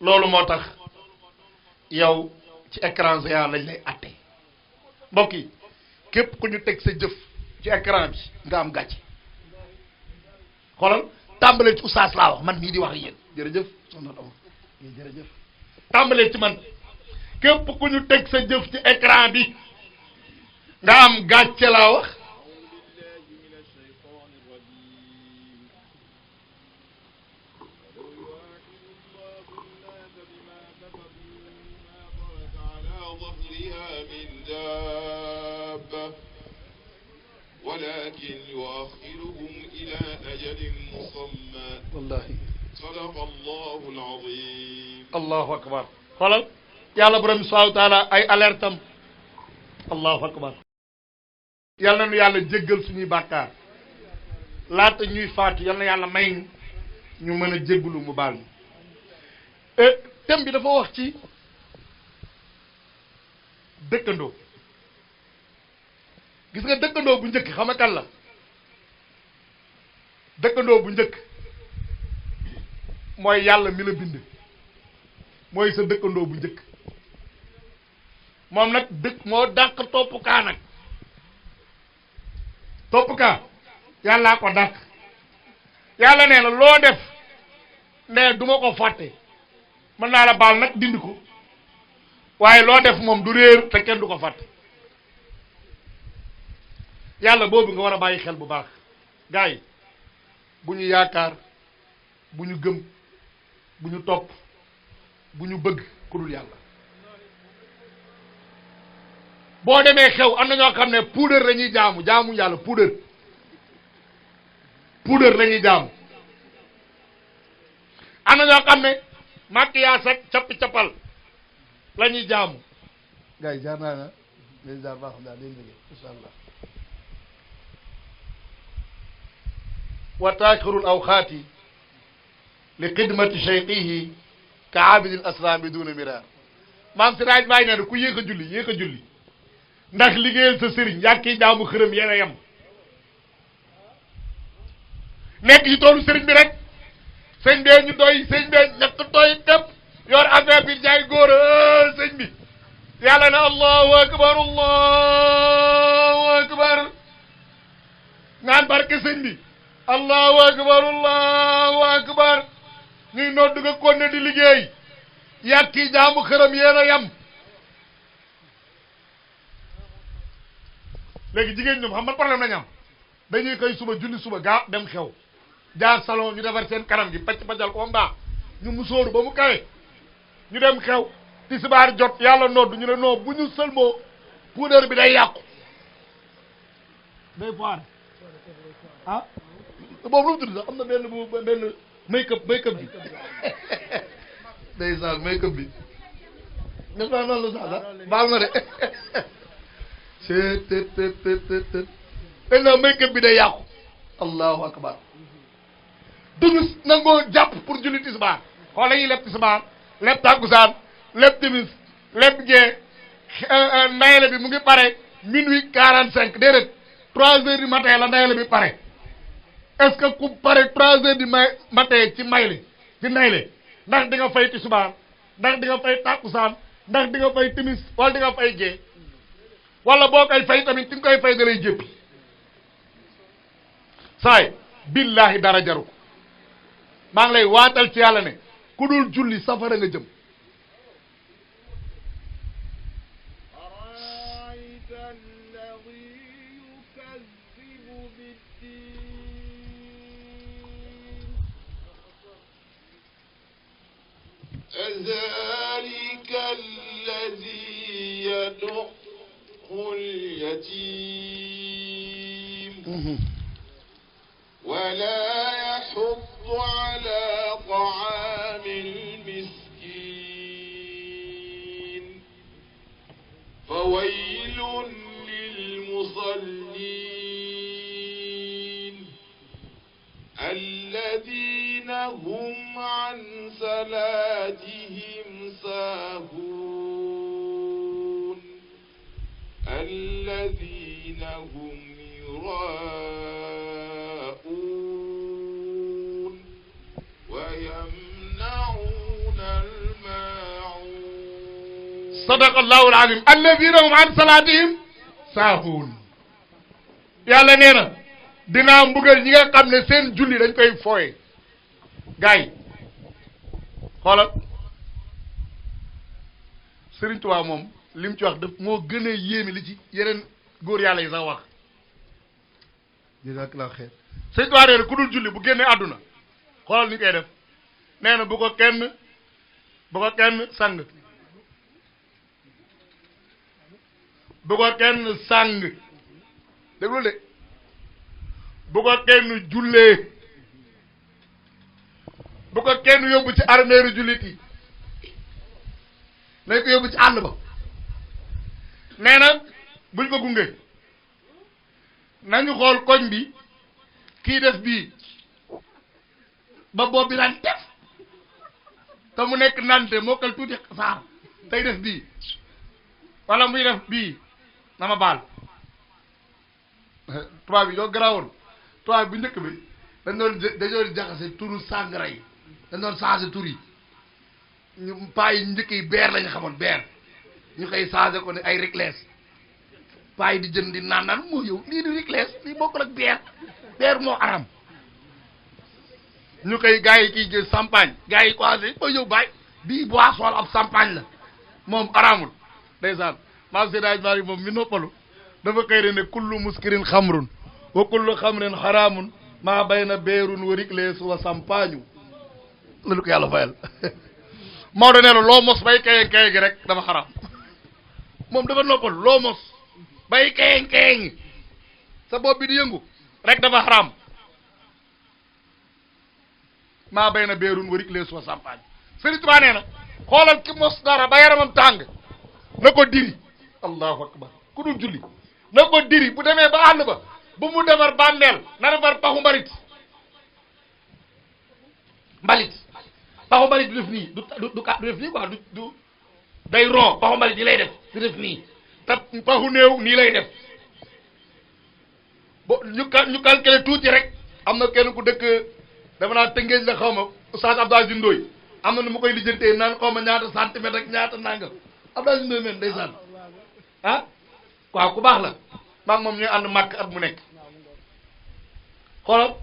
loolu moo tax yow ci écran géant lañ lay atte mbokk yi képp ku ñu teg sa jëf ci écran bi nga am gàcce xoolal tàmbalee ci oustaz laa wax man mii di wax yéen jërëjëf soxna Dama jërëjëf tàmbalee ci man képp ku ñu teg sa jëf ci écran bi nga am gàcce laa wax ولكن يؤخرهم إلى أجل مسمى والله صدق الله العظيم allahu akbar xoolal yàlla borom subhanahu wa taala ay alertam allahu akbar yal na nu yàlla jéggal suñuy bàkkaar laata ñuy faatu yal na yàlla may ñu mën a jéggalu mu baal ñu thème bi dafa wax ci dëkkandoo gis nga dëkkandoo bu njëkk xam nga kan la dëkkandoo bu njëkk mooy yàlla mi la bind mooy sa dëkkandoo bu njëkk moom nag dëkk moo dàq topp kaa nag topp kaa yàllaa ko dàq yàlla nee na loo def ne duma ko fàtte mën naa la baal nag dindi ko waaye loo def moom du réer te kenn du ko fàtte yàlla boobu nga war a bàyyi xel bu baax gars yi bu ñu yaakaar bu ñu gëm bu ñu topp bu ñu bëgg ku dul yàlla boo demee xew am na ñoo xam ne puudar la ñuy jaamu yàlla puudar la ñuy jaamu am na ñoo xam ne maquillage ak cappi-cappal la ñuy jaamu gars yi jaar naa na léegi jaar baax daal léegi liggéey incha allah wa taaxirul awxaati li xidmati cheikhihi ka abidil aslam bi duna miraar maam si raaj bàyyi nee na ku yéex a julli ndax liggéeyal sa sëriñ yàkki jaamu xërëm yéen a yem nekk ci toolu sëriñ bi rek sëñ bee ñu doy sëñ bee ñàkk tooy képp yor affaire bi jaay góor sëñ bi yàlla na allahu akbar ngaan barke sëñ bi allahu akbar ñuy nodd nga konne di liggéey yàkki jaamu xërëm yéen a yem léegi jigéen ñoom xam man problème lañu am dañuy koy suba julli suba gaa dem xew jaar salon ñu defar seen kanam gi pacc paccal ko ba mbaax ñu musóoru ba mu kawe ñu dem xew tisbaar jot yàlla nodd ñu ne non bu ñu sëlmoo puudar bi day yàqu day foire ah boobu lu mu tudd sax am na benn make-up bi day saal make-up bi n'est-ce pas noonu la sax baal ma de dañ naa make-up bi day yàqu allahu akbar duñu nangoo jàpp pour julli tisbaar xoola yi leb tisbaar lépp tàkkusaan lépp timis lépp gee ndayale bi mu ngi pare minuit 45 déedéet 3 heures du matin la ndayale bi pare est-ce que ku pare 3 heures du matin ci mayle ci ndayle ndax di nga fay tisbaar ndax di nga fay tàkkusaan ndax di nga fay timis wala di nga fay gee wala boo koy fay tamit ci nga koy fay da lay jéppi saay billahi dara jaru ko maa ngi lay waatal ci yàlla ne ku dul julli safara nga jëm ذلك الذي يدع اليتيم ولا يحض على طعام المسكين فويل للمصلين الذين هم عن صلاتهم ساهون الذين هم يراءون ويمنعون الماعون صدق الله العظيم الذين هم عن صلاتهم ساهون yàlla nee na dinaa mbugal ñi nga xam ne seen julli dañ koy fooye gars yi xoolal Sëriñ Tuubaa moom li mu ci wax daf moo gën a yéemi li ci yeneen góor yàlla yi sax wax jazakallahu xeer Sëriñ Tuubaa nee na ku dul julli bu génnee àdduna xoolal ni koy def nee na bu ko kenn sang bu ko kenn sang déglu de bu ko kenn jullee bu ko kenn yóbbu ci armeeru jullit yi nañ ko yóbbu ci àll ba nee na buñ ko gunge nañu xool koñ bi kii def bii ba boobu bi naan def te mu nekk nante mokkal tuuti saar tey def bii wala muy def bii na ma baal tubaab bi doo garawoon tubaab bu njëkk bi dañoo jaxase turu sàngara yi dañ doon changé tur yi ñu paa yi njëkk yi beer lañu xamoon beer ñu koy changé ko ne ay ricles paa yi di jënd di naan moo yow lii di ricles lii bokkul ak beer moo aram ñu koy gars yi kii jël champagne gars yi croisé moo yow bàyyi bii boisson ab champagne la moom aramul ndeysaan maa séddaaj mari moom mi noppalu dafa xëy ne kullu muskirin xamrun wa kullu xamrin xaraamun maa bayna beerun wa ricles wa champagne loolu ko yàlla fayal Maodo nee na loo mos bay kayeng kayeng gi rek dafa xaraam moom dafa noppal loo mos bay kayeng kayeng sa bopp bi di yëngu rek dafa xaraam maa bay na beerun wa ricles wa champagne Sëriñ Tuubaa nee na xoolal ki mos dara ba yaramam tàng na ko diri allahu akbar ku dul julli na ko diri bu demee ba àll ba bu mu defar bàmmeel na defar paxu mbalit paxu mbalit du def nii du def nii quoi du day ron paxu mbalit nii lay def du def nii te paxu néew nii lay def bo ñu calculer tuuti rek am na kenn ku dëkk dafa naa Tëngéej la xaw ma Oustaz Abdou Aziz Ndoye am na nu ma koy lijjantee naan xaw ma ñaata centimètre ak ñaata nangam Abdou Aziz Ndoye men ndeysaan ah waaw ku baax la maa ngi moom ñooy ànd màkk at mu nekk xoolal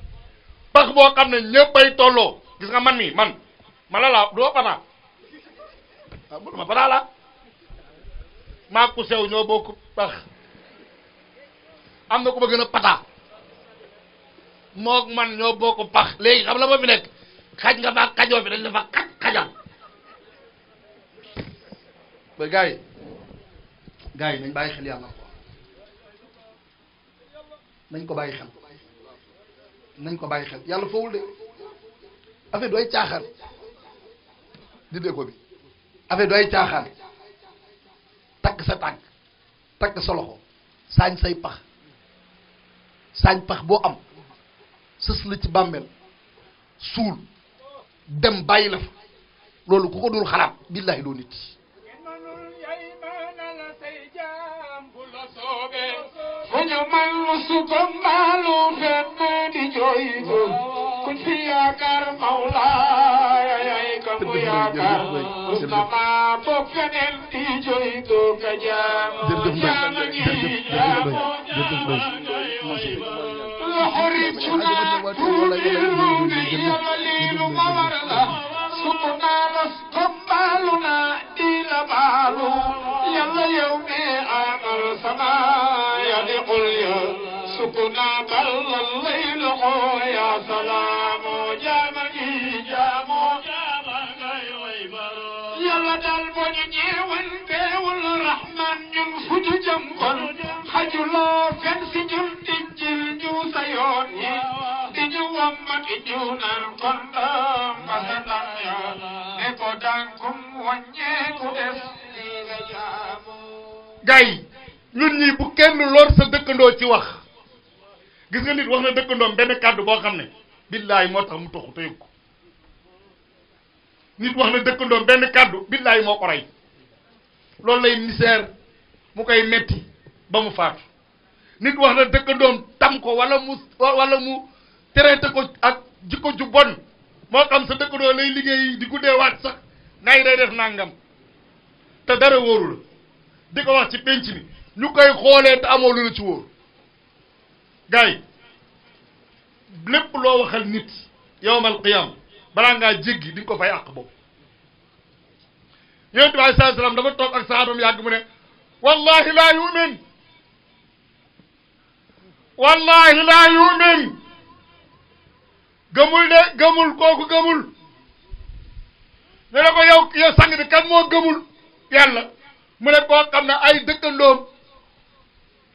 pax boo xam ne ñëppay tolloo gis nga man la laa doo pata waaw bu ma pata la maa ku sew ñoo bokk pax am na ku ma gën a pata mook man ñoo bokk pax léegi xam la ma fi nekk xaj nga fa xajoo fi dañ la fa xajal ba gars yi nañ bàyyi xel yàlla ko nañ ko bàyyi xel yàlla fowul de affaire dooy caaxaan di dee ko bi affaire dooy caaxaan takk sa tànk takk sa loxo saañ say pax boo am sës la ci bàmmeel suul dem bàyyi la fa loolu ku ko dul xalaat billahi doo nit. Fuñu man musuko malu fenn di joytu kuñ fi yaakaar mawla ay ka mu yaakaar sama bopp feneen di joytu ka jaam jaam ngi jaam loxorituna tuudiruni yàlla liinu ma war la sukuna la kombaluna di la baalu yàlla yow mi amal sama يلق سكنا بل الليل يا سلام جامعي جامو يلا دال بني وانت والرحمن ينفج جنبا خجلا فنس جل تجل جو سيوني تجو ومك جونا القندام مثلا يا نكودانكم ونيكو دفني جامو gay ñun ñii bu kenn lor sa dëkkandoo ci wax gis nga nit wax na dëkkandoom benn kàddu boo xam ne billaay moo tax mu toxu te yëg ko nit wax na dëkkandoom benn kàddu billaay moo ko rey loolu lay misère mu koy metti ba mu faatu nit wax na dëkkandoom tam ko wala mu traité ko ak jikko ju bon moo xam sa dëkkandoo lay liggéey di guddee waat sax ngay day def nangam te dara wóoru la di ko wax ci penc mi ñu koy xoolee te amoo lu la ci wóor gars yi lépp loo waxal nit yawmal qiyam balaa ngaa jéggi di nga ko fay àq boobu yonent bi alayhi salaatu salaam dafa toog ak sahaabam yàgg mu ne wallahi laa yu'min wallahi laa yu'min gëmul de gëmul kooku gëmul ne la ko yow sang bi kan moo gëmul yàlla mu ne koo xam ne ay dëkkandoom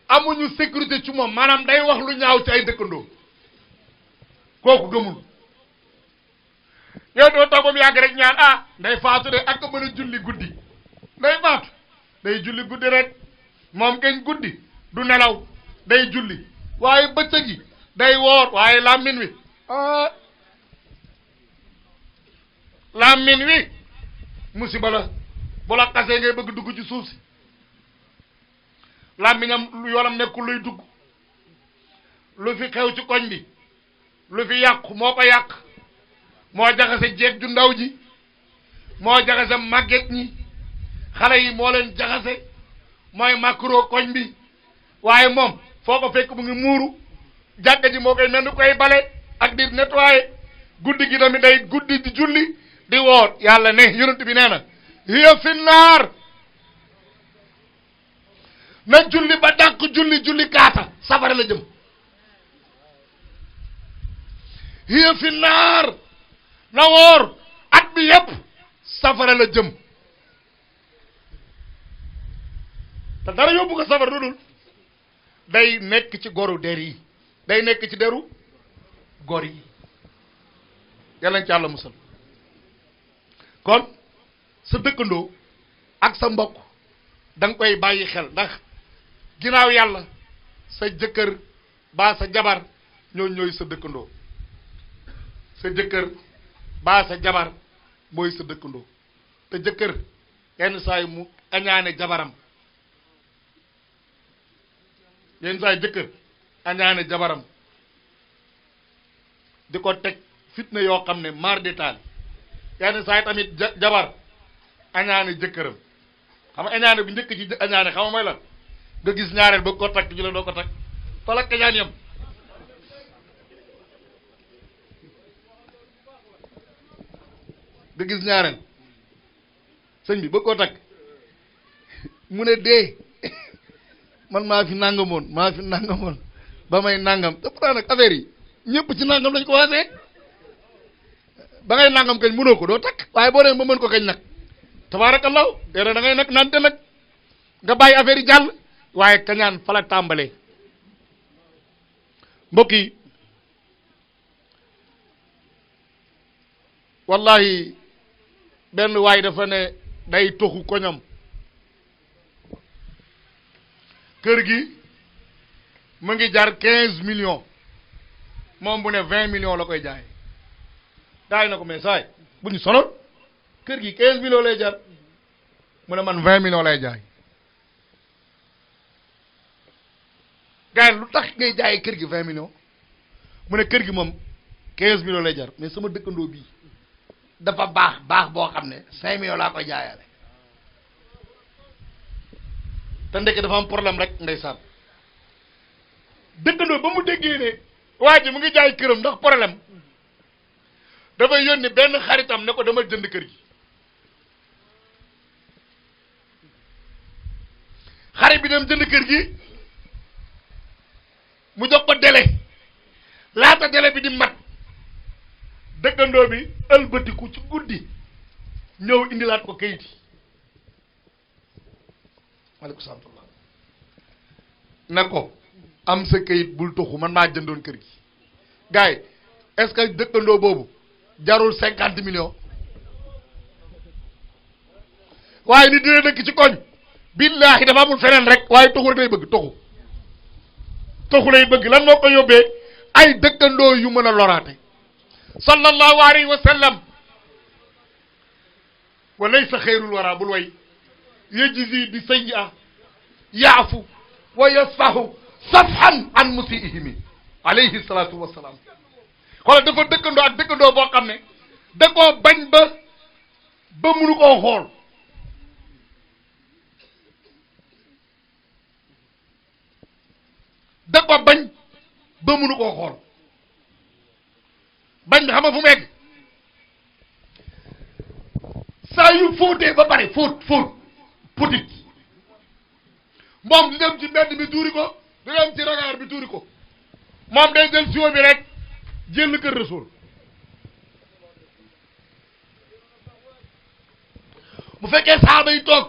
amuñu sécurité ci moom maanaam day wax lu ñaaw ci ay dëkkandoom kooku gëmul yow doo toog ba mu yàgg rek ñaan day faatu de ak mën a julli guddi day faatu day julli guddi rek moom kañ guddi du nelaw day julli waaye bëccëg gi day woor waaye làmmiñ wi làmmiñ wi musiba la bu la xasee ngay bëgg dugg ci suuf si làmmiñam yoonam nekkul luy dugg lu fi xew ci koñ bi lu fi yàqu moo ko yàq moo jaxase jeeg ju ndaw ji moo jaxase màgget ñi xale yi moo leen jaxase mooy macro koñ bi waaye moom foo ko fekk mu ngi muuru jàkka ji moo koy mel ni koy bale ak di nettoyer guddi gi tamit day guddi di julli di woor yàlla ne yonent bi nee na hiya fi naar na julli ba dàq julli kaata safara la jëm hiya fi naar na woor at bi yépp safara la jëm te dara yóbbu ko safara lu dul day nekk ci goru der yi day nekk ci deru gor yi yàlla ci Yàlla musal kon sa dëkkandoo ak sa mbokk da nga koy bàyyi xel ndax ginnaaw yàlla sa jëkkër baa sa jabar ñooy sa dëkkandoo sa jëkkër baa sa jabar mooy sa dëkkandoo te jëkkër yenn saa yi mu añaane jabaram yenn saa yi jëkkër añaane jabaram di ko teg fitna yoo xam ne mar détail yenn saa yi tamit jabar añaane jëkkëram xam nga añaane bu njëkk ci añaane xam nga mooy lan nga gis ñaareel ba ko takk ñu la doo ko takk fa la kañaan yam nga gis ñaareel sëñ bi ba ko takk mu ne dee man maa fi nangamoon ba may nangam te pourtant nag affaire yi ñëpp ci nangam lañ ko waasee ba ngay nangam kañ mënoo ko doo takk waaye boo demee ba mën ko kañ nag tabaarakallahu déedéet da ngay nag nante nag nga bàyyi affaire yi jàll waaye kañaan fa la tàmbalee mbokk yi wallahi benn waay dafa ne day toxu koñam kër gi mu ngi jar 15 millions moom bu ne 20 millions la koy jaay daay na ko mais saay bu ñu sonal kër gi 15 millions lay jar mu ne man 20 millions lay jaay gars lu tax ngay jaayee kër gi 20 millions mu ne kër gi moom 15 millions lay jar mais sama dëkkandoo bii dafa baax boo xam ne 5 millions laa koy jaayale te ndekk dafa am problème rek ndeysaan dëkkandoo ba mu déggee ne waa ji mu ngi jaay këram ndax problème dafay yónni benn xaritam ne ko dama jënd kër gi xarit bi dem jënd kër gi mu jox ko délai laata délai bi di mat dëkkandoo bi ëlbatiku ci guddi ñëw indilaat ko kayit yi maaleykum salaam ne ko am sa kayit bul toxu man maa jëndoon kër gi gars yi est-ce que dëkkandoo boobu jarul 50 millions waaye nit dina dëkk ci koñ billaahi dafa amul feneen rek waaye toxu rek lay bëgg toxu lay bëgg lan moo ko yóbbee ay dëkkandoo yu mën a loraate sallallahu alayhi wa sallam wa laysa xayrul wara bul way yajzi bi sayyi'a yaafu wa yasfahu safhan an musiihimi alayhi salatu wassalam xoolal dafa dëkkandoo ak dëkkandoo boo xam ne da koo bañ ba mënu koo xool da ko bañ ba mënu koo xool bañ bi xam nga fu mu egg saa yu fóotee ba pare fóot putit moom di dem ci mbedd bi tuuri ko di dem ci ragaar bi tuuri ko moom day jël siwo bi rek jël kër Rasul bu fekkee saaba yi toog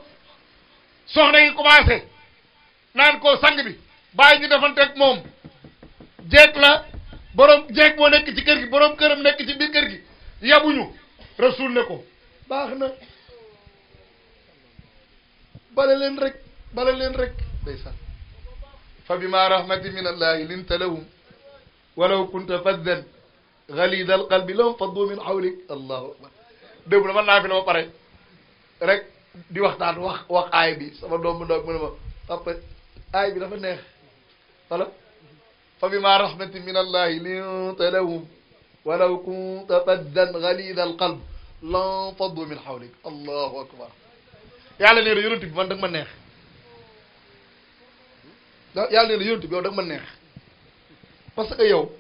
soxna yi commencé naan ko sang bi bàyyi ñu defanteeg moom jeeg la borom jeeg moo nekk ci kër gi borom këram nekk ci biir kër gi yabuñu Rasul ne ko baax na bale leen rek ndeysaan fa bima rahmatin min allahi linta lahum walaw kunta faddan ghalida alqalbi lam faddu min hawlik allahu akbar dégg na man naa fi la ba pare rek di waxtaan wax aay bi sama doom bu ndaw mu ne ma papa aay bi dafa neex wala fa bima rahmatin min allahi linta lahum walaw kunta faddan ghalida alqalb lam faddu min hawlik allahu akbar yàlla nee na yonent bi man da nga ma neex yàlla nee na yonent bi yow da nga ma neex parce que yow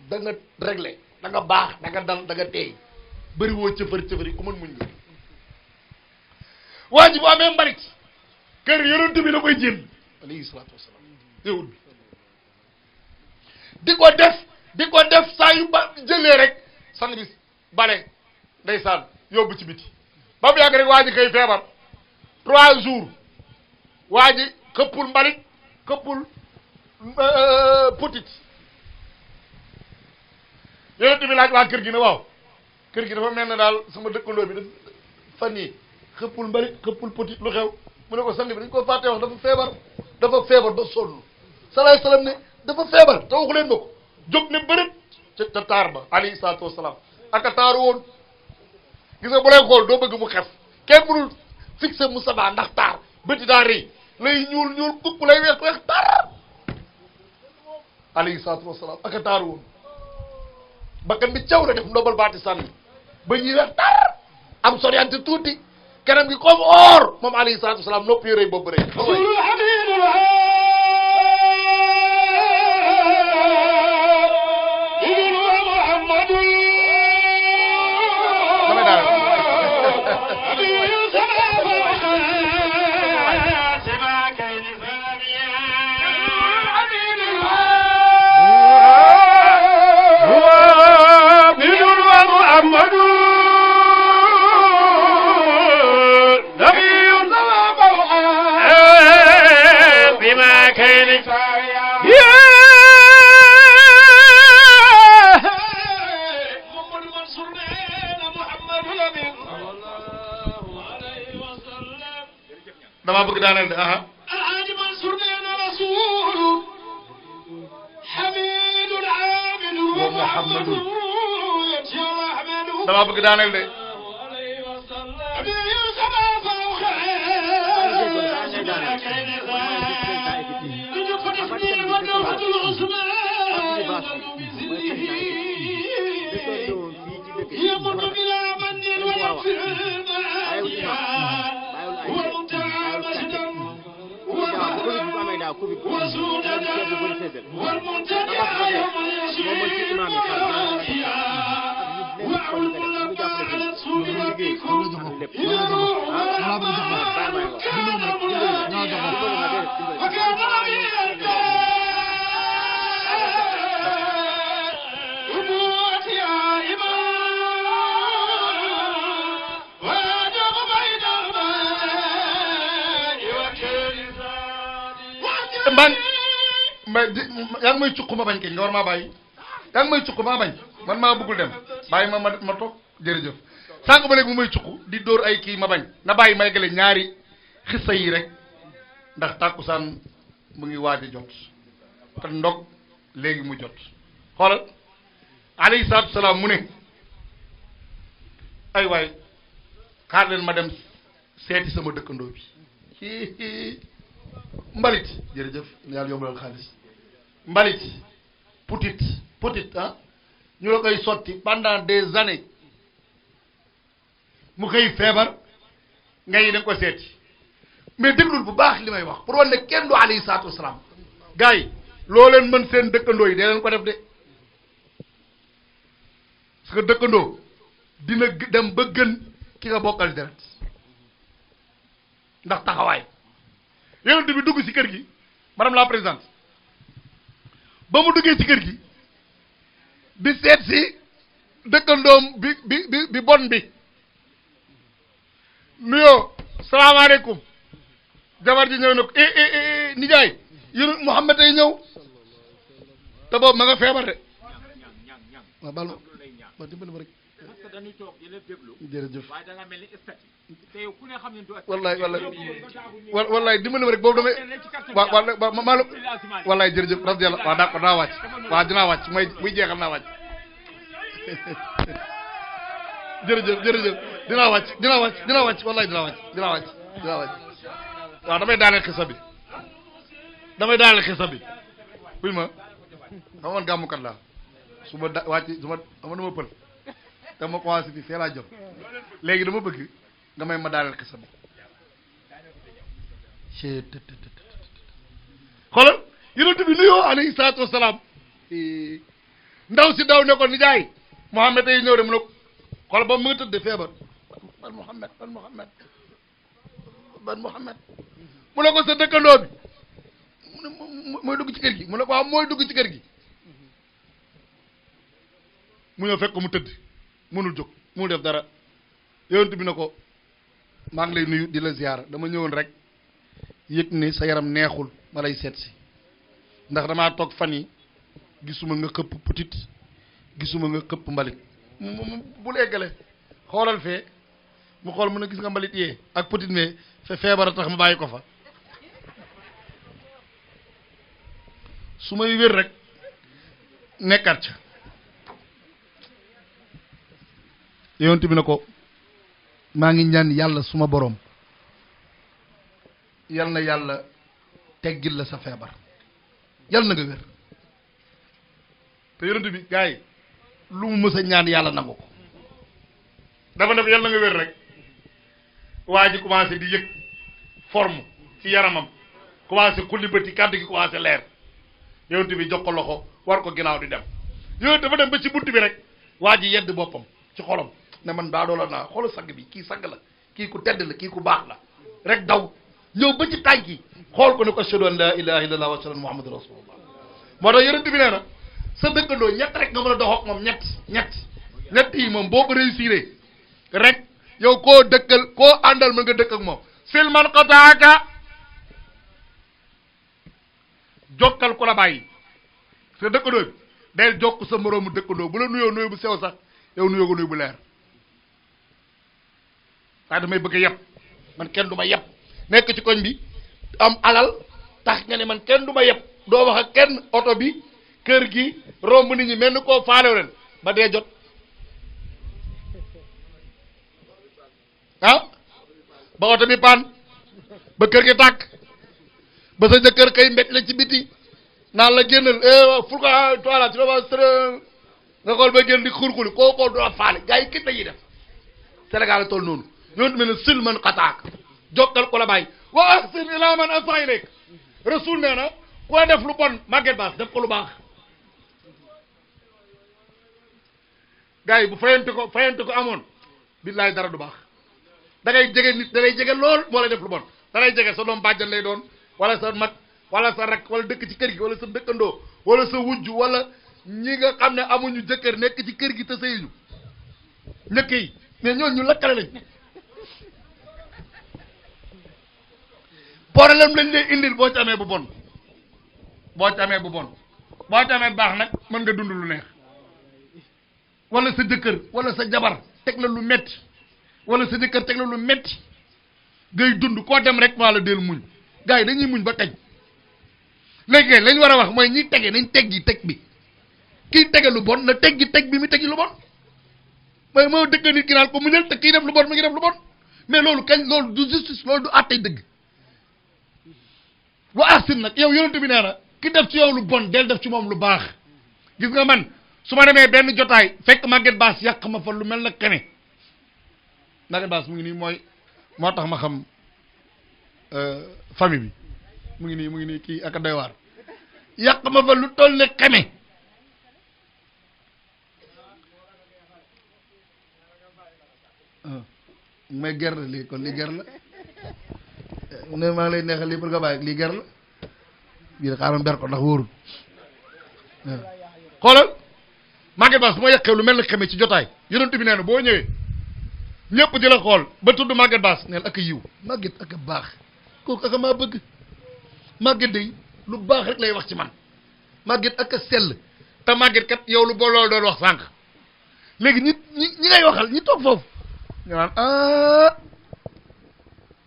da nga réglé da nga baax da nga dal da nga teey bëri woo cëfari ku mën muñ nga waa ji bu amee mbarit kër yonent bi la koy jël alayhi salaatu wasalaam yowut bi di ko def saa yu ba jëlee rek sang bi bale ndeysaan yóbbu ci biti ba mu yàgg rek waa ji koy feebar 3 jours waa ji xëppul mbalit xëppul putit yonent bi laaj waa kër gi ne waaw kër gi dafa mel ne daal sama dëkkandoo bi daf fan yi xëppul mbalit xëppul putit lu xew mu ne ko sang bi dañ ko fàtte wax dafa feebar ba sonn salaay salaam ne dafa feebar te waxu leen ma ko jóg ne bërëb ca taar ba alayhi salaatu wasalaam aka taaru woon gis nga bu lay xool doo bëgg mu xef kenn mënul fixé Moustapha ndax taar bëti daa rëy lay ñuul kukk lay weex tar alayhi salaatu wasalaam aka taaru woon bakkan bi caw la def ndobal baati sànni ba ñuy weex tar am soriante tuuti kanam gi comme or moom alayhi salaatu wasalaam nopp yërëy boobu rëy dama bëgg daaneel de aha alaaji Mansour nee na rasul hamidul abid wa muhammadu dama bëgg daaneel de يمر بلا من ويغفر وسودنا والمنتجع يوم يسير وعلم على السود man yaa ngi may cuq ma bañ ke nga war maa bàyyi yaa ngi may cuq maa bañ man maa bëggul dem bàyyi ma toog jërëjëf sànq ba léegi mu may cuq di dóor ay kii ma bañ na bàyyi may gale ñaari xissa yi rek ndax tàkkusaan mu ngi waaj a jot te ndog léegi mu jot xoolal alayhi salaatu salaam mu ne ay waay xaar leen ma dem seeti sama dëkkandoo bi mbalit jërëjëf yàlla yombalal xaalis mbalit putit ah ñu la koy sotti pendant des années mu koy feebar ngay da nga ko seeti mais déglul bu baax li may wax pour wan ne kenn du alayhi salaatu wasalaam gars yi loo leen mën seen dëkkandoo yi dee leen ko def de parce que dëkkandoo dina dem ba gën ki nga bokkal deret ndax taxawaay yonent bi dugg ci kër gi madame la présidente ba mu duggee ci kër gi di seet si dëkkandoom bi bon bi nuyoo salaamaaleykum jabar ji ñëw ne ko nijaay yéen Muhammad ay ñëw te boobu ma nga feebar de waaw baal ma dimbali ma rek jërëjëf wallaay dimbali ma rek boobu damay maa la wallaay jërëjëf radiyallahu waaw d'accord naa wàcc waaw dinaa wàcc muy jeexal naa wàcc jërëjëf dinaa wàcc wallaay dinaa wàcc waaw damay daaneel xisa bi buy ma xam man gàmmukat laa su ma wàcc su ma dama pël te ma commencé fi fee laa jot léegi dama bëgg nga may ma daaneel xisa bi xoolal yonent bi nuyoo alayhi salaatu wasalaam ndaw si daw ne ko nijaay Muhammad ay ñëw de mu ne ko xoolal ba mu nga tëdd feebar ban Muhammad mu ne ko sa dëkkandoo bi mu ne mooy dugg ci kër gi mu ne ko waaw mooy dugg ci kër gi mu ñëw fekk ko mu tëdd mënul jóg mënul def dara yonent bi ne ko maa ngi lay nuyu di la ziyaara dama ñëwoon rek yëg ne sa yaram neexul ma lay seet si ndax damaa toog fan yi gisuma nga xëpp putit gisuma nga xëpp mbalit bul eggale xoolal fee mu xool mën a gis nga mbalit yee ak putit mais feebar a tax ma bàyyi ko fa su may wér rek nekkaat ca yonent bi ne ko maa ngi ñaan yàlla suma boroom yal na yàlla teggil la sa feebar yal na nga wér te yonent bi gars yi lu mu mës a ñaan yàlla nangu ko dafa def yal na nga wér rek waa ji commencé di yëg forme ci yaramam commencé xulli bëti kàddu gi commencé leer yonent bi jox ko loxo war ko ginnaaw di dem yonent dafa dem ba ci bunt bi rek waa ji yedd boppam ci xolam ne man baa doola naa xoolal sagg bi kii sagg la kii ku tedd la kii ku baax la rek daw ñëw ba ci tànk yi xool ko ne ko ashhadu an la ilaha illallah wa ashhadu anna muhammadan rasulullah moo tax yonent bi nee na sa dëkkandoo ñett rek nga mën a dox ak moom ñett yi moom boo ko réussir rek yow koo dëkkal koo àndal mën nga dëkk ak moom silman qataaka jokkal ku la bàyyi sa dëkkandoo bi day jokk sa moroomu dëkkandoo bu la nuyoo nuyu bu sew sax yow nuyoo ko nuyu bu leer waaye damay bëgg a yeb man kenn du ma yeb nekk ci koñ bi am alal tax nga ne man kenn du ma yeb doo wax ak kenn oto bi kër gi romb nit ñi mel ni koo faalew ren ba dee jot ah ba oto bi paan ba kër gi tàkk ba sa jëkkër kay mbéj la ci biti naan la génnal ful ko toilette ci dama sërë nga xool ba génn di xurxuli koo xool du la faale gars yi kit la ñuy def Sénégal la toll noonu yonent mel ne sil man xataak jokkal ko la bàyyi wa ahsin ila man ahsana ilayk rasul nee na ku def lu bon màgget baax def ko lu baax gars yi bu fayante ko amoon billaay dara du baax da ngay jege nit da ngay jege lool moo lay def lu bon da ngay jege sa doom bàjjan lay doon wala sa mag wala sa rak wala dëkk ci kër gi wala sa dëkkandoo wala sa wujj wala ñi nga xam ne amuñu jëkkër nekk ci kër gi te sëyuñu ñëkk yi mais ñooñu ñu lakkale lañ problème lañ lay indil boo ci amee bu bon boo ci amee bu bon boo ci amee baax nag mën nga dund lu neex wala sa jëkkër wala sa jabar teg la lu metti wala sa jëkkër teg la lu metti ngay dund koo dem rek maa la del muñ gars yi dañuy muñ ba kañ léegi lañ war a wax mooy ñi tege nañ teggi teg bi kii tege lu bon na teggi teg bi mi teggi lu bon mooy moo dëkk nit ki naan ko muñal te kii def lu bon mi ngi def lu bon mais loolu kañ loolu du justice loolu du àttey dëgg wa ahsin nag yow yonent bi nee na ki def ci yow lu bon del def ci moom lu baax gis nga man su ma demee benn jotaay fekk Maguette Bass yàq ma fa lu mel na kene Maguette Bass mu ngi nii moo tax ma xam famille bi mu ngi nii kii ak a doy waar yàq ma fa lu toll ne xeme may ger la lii kon lii ger la ne maa ngi lay neexal lii pour nga bàyyi lii ger la bii xaaral ber ko ndax wóorul xoolal Maguette Bass bu ma yàqee lu mel ne xeme ci jotaay yonent bi nee na boo ñëwee ñëpp di la xool ba tudd Maguette Bass neel ak a yiw Maguette ak a baax kooku ak a maa bëgg Maguette day lu baax rek lay wax ci man Maguette ak a sell te Maguette kat yow lu bo loolu doon wax sànq léegi ñi ngay waxal ñi toog foofu ñu naan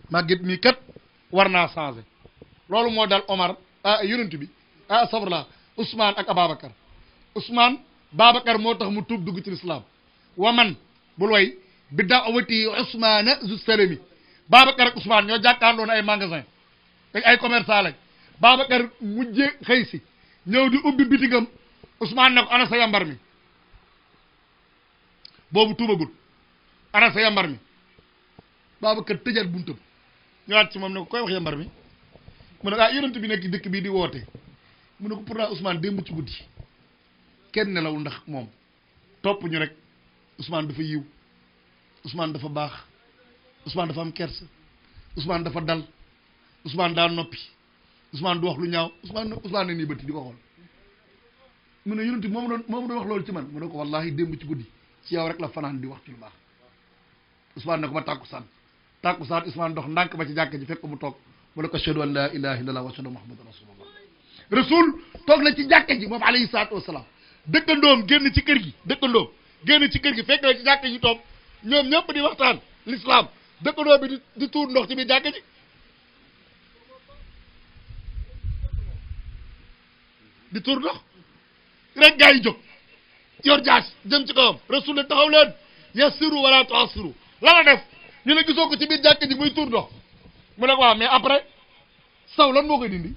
Maguette mii kat war naa changé loolu moo dal Omar yonent bi sabrla Ousmane ak Ababacar Ousmane Babacar moo tax mu tuub dugg ci lislaam wa man bul way bi da'wati Ousmane zu salami Babacar ak Ousmane ñoo jàkkaarloon ay magasin te ay commerçant lañ Babacar mujjee xëy si ñëw di ubbi bitigam Ousmane ne ko ana sa yambar mi boobu tuubagul ana sa yambar mi Babacar tëjaat buntam ñëwaat ci moom ne ko koy wax yambar mi mu ne yonent bi nekk dëkk bii di woote mu ne ko pourtant Ousmane démb ci guddi kenn nelawul ndax moom topp ñu rek Ousmane dafa yiw Ousmane dafa baax Ousmane dafa am kersa Ousmane dafa dal Ousmane daa noppi Ousmane du wax lu ñaaw Ousmane ne nii bëti di ko xool mu ne yonent bi moom doon wax loolu ci man mu ne ko wallahi démb ci guddi ci yow rek la fanaan di wax ci lu baax Ousmane ne ko ba tàkkusaan Ousmane dox ndànk ba ci jàkk ji fekk mu toog mu ne ko ashhadu an la ilaha illallah wa ashhadu muhammadan rasulullah rasul toog na ci jàkk ji moom alayhi salaatu wasalaam dëkkandoom génn ci kër gi fekk na ci jàkk ji toog ñoom ñëpp di waxtaan l'islam dëkkandoo bi di tuur ndox ci biir jàkk ji di tuur ndox rek gaa yi jóg yor jaas jëm ci kawam rasul ne taxaw leen yassiru wala tu'assiru la la def ñu ne gisoo ko ci biir jàkk ji muy tuur ndox mu ne ko waaw mais après saw lan moo koy dindi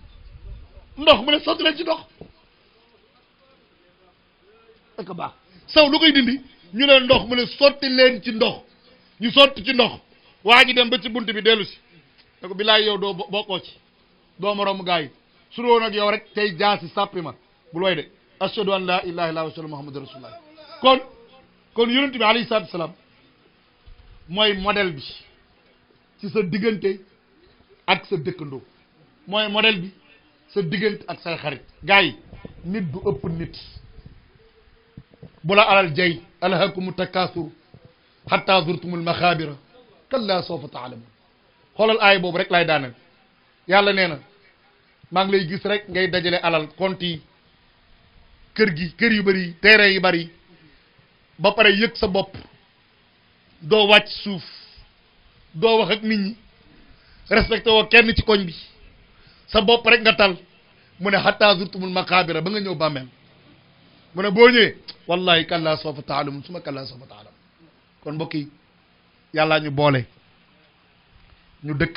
ndox mu ne sotti leen ci ndox ak baax saw lu koy dindi ñu ne ndox mu ne sotti leen ci ndox ñu sotti ci ndox waa ji dem ba ci bunt bi dellu si ne ko bilaay yow doo bokkoo ci doo moromu gaa yi su doon ak yow rek tey jaasi sàppi ma bul way de ashhadu an la ilaha illallah wa ashhadu muhammadu rasulullah kon yonent bi alayhi salaatu wasalaam mooy modèle bi ci sa diggante ak sa dëkkandoo mooy modèle bi sa diggante ak say xarit gaa yi nit du ëpp nit bu la alal jay alhaakumu takaasur hatta zurtumul maxaabira kalla sawfa taalamun xoolal aay boobu rek laay daaneel yàlla nee na maa ngi lay gis rek ngay dajale alal compte yi kër yu bëri terrain yu bëri ba pare yëg sa bopp doo wàcc suuf doo wax ak nit ñi respecté woo kenn ci koñ bi sa bopp rek nga tal mu ne hatta zurtumul maqabira ba nga ñëw bàmmeel mu ne boo ñëwee wallahi kalla sawfa taalamun suma kalla sawfa taalamun kon mbokk yi yàllaa ñu boole ñu dëkk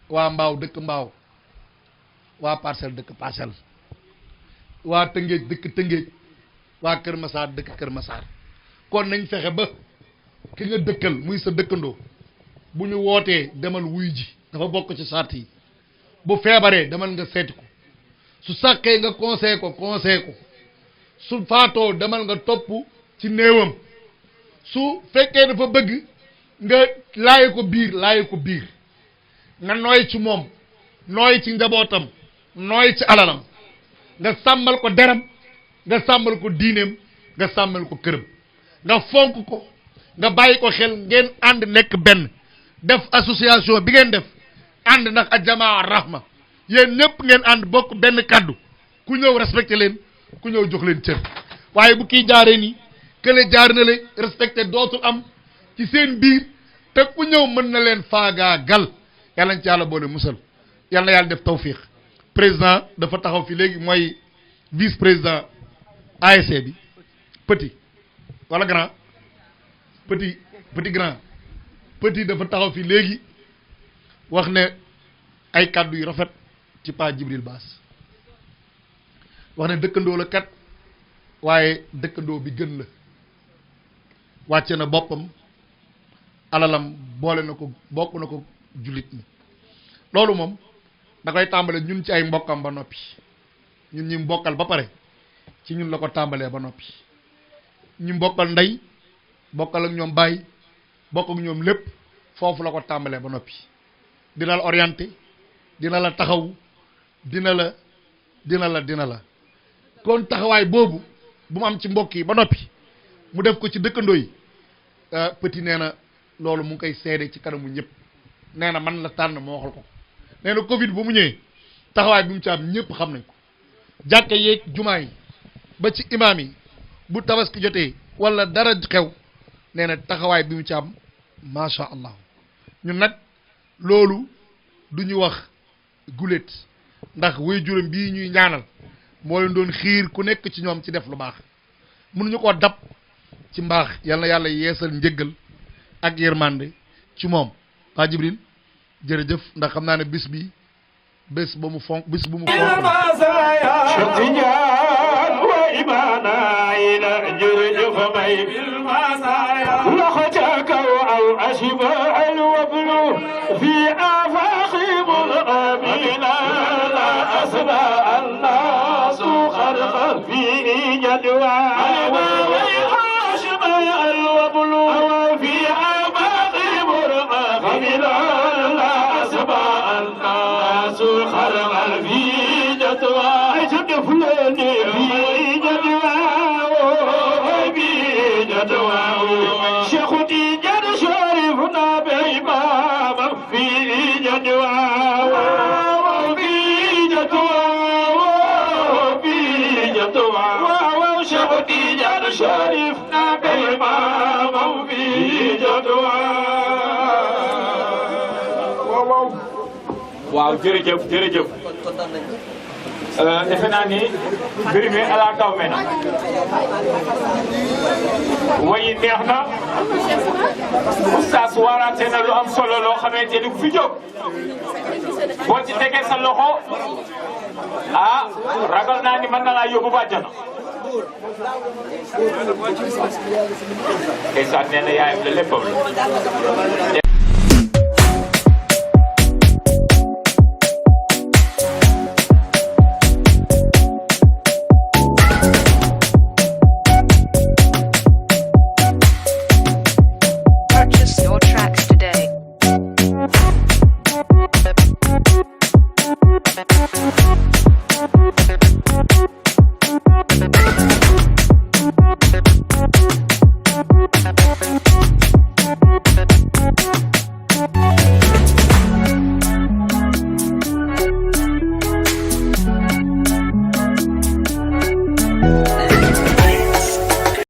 waa mbaaw dëkk mbaaw waa parcelle dëkk parcelle waa Tëngéej dëkk Tëngéej waa Kër Massar dëkk Kër Massar kon nañ fexe ba ki nga dëkkal muy sa dëkkandoo bu ñu wootee demal wuy ji dafa bokk ci sart yi bu feebaree demal nga seeti ko su sàkkee nga conseil ko su faatoo demal nga topp ci néewam su fekkee dafa bëgg nga laaye ko biir nga nooy ci moom nooy ci njabootam nooy ci alalam nga sàmmal ko deram nga sàmmal ko diineem nga sàmmal ko këram nga fonk ko nga bàyyi ko xel ngeen ànd nekk benn def association bi ngeen def ànd nag ak jamaa rahma yéen ñëpp ngeen ànd bokk benn kàddu ku ñëw respecté leen ku ñëw jox leen cër waaye bu kii jaaree nii kële jaar na leen respecté dootul am ci seen biir te ku ñëw mën na leen faagaagal yàlla nañ ci yàlla boole musal yàlla na yàlla def tawfiq président dafa taxaw fi léegi mooy vice président ASC bi petit wala grand petit grand petit dafa taxaw fi léegi wax ne ay kàddu yu rafet ci Pa Djibril Bass wax ne dëkkandoo la kat waaye dëkkandoo bi gën la wàcce na boppam alalam boole na ko bokk na ko jullit ñi loolu moom da koy tàmbale ñun ci ay mbokkam ba noppi ñun ñi mbokkal ba pare ci ñun la ko tàmbalee ba noppi ñu mbokkal ndey bokkal ak ñoom baay bokk ak ñoom lépp foofu la ko tàmbalee ba noppi dina la orienté dina la taxaw dina la kon taxawaay boobu bu mu am ci mbokk yi ba noppi mu def ko ci dëkkandoo yi petit nee na loolu mu ngi koy seede ci kanamu ñëpp nee na man la tànn moo waxal ko nee na Covid bu mu ñëwee taxawaay bi mu ci am ñëpp xam nañ ko jàkka yeeg jumaa yi ba ci imaam yi bu tabaski jotee wala dara xew nee na taxawaay bi mu ci am macha allah ñun nag loolu du ñu wax guléet ndax way juróom bii ñuy ñaanal moo leen doon xiir ku nekk ci ñoom ci def lu baax mënuñu koo dab ci mbaax yal na yàlla yeesal njëggal ak yërmande ci moom Pa Djibril jërëjëf ndax xam naa ne bés bu mu fonk waaw jërëjëf defe naa ni mbir mi ala taw me na wayi neex na oustaz waraate na lu am solo loo xamante ni ku fi jóg boo ci tegee sa loxo ragal naa ni mën na laa yóbbu bàjjana ndeysaan nee na yaayam la léppam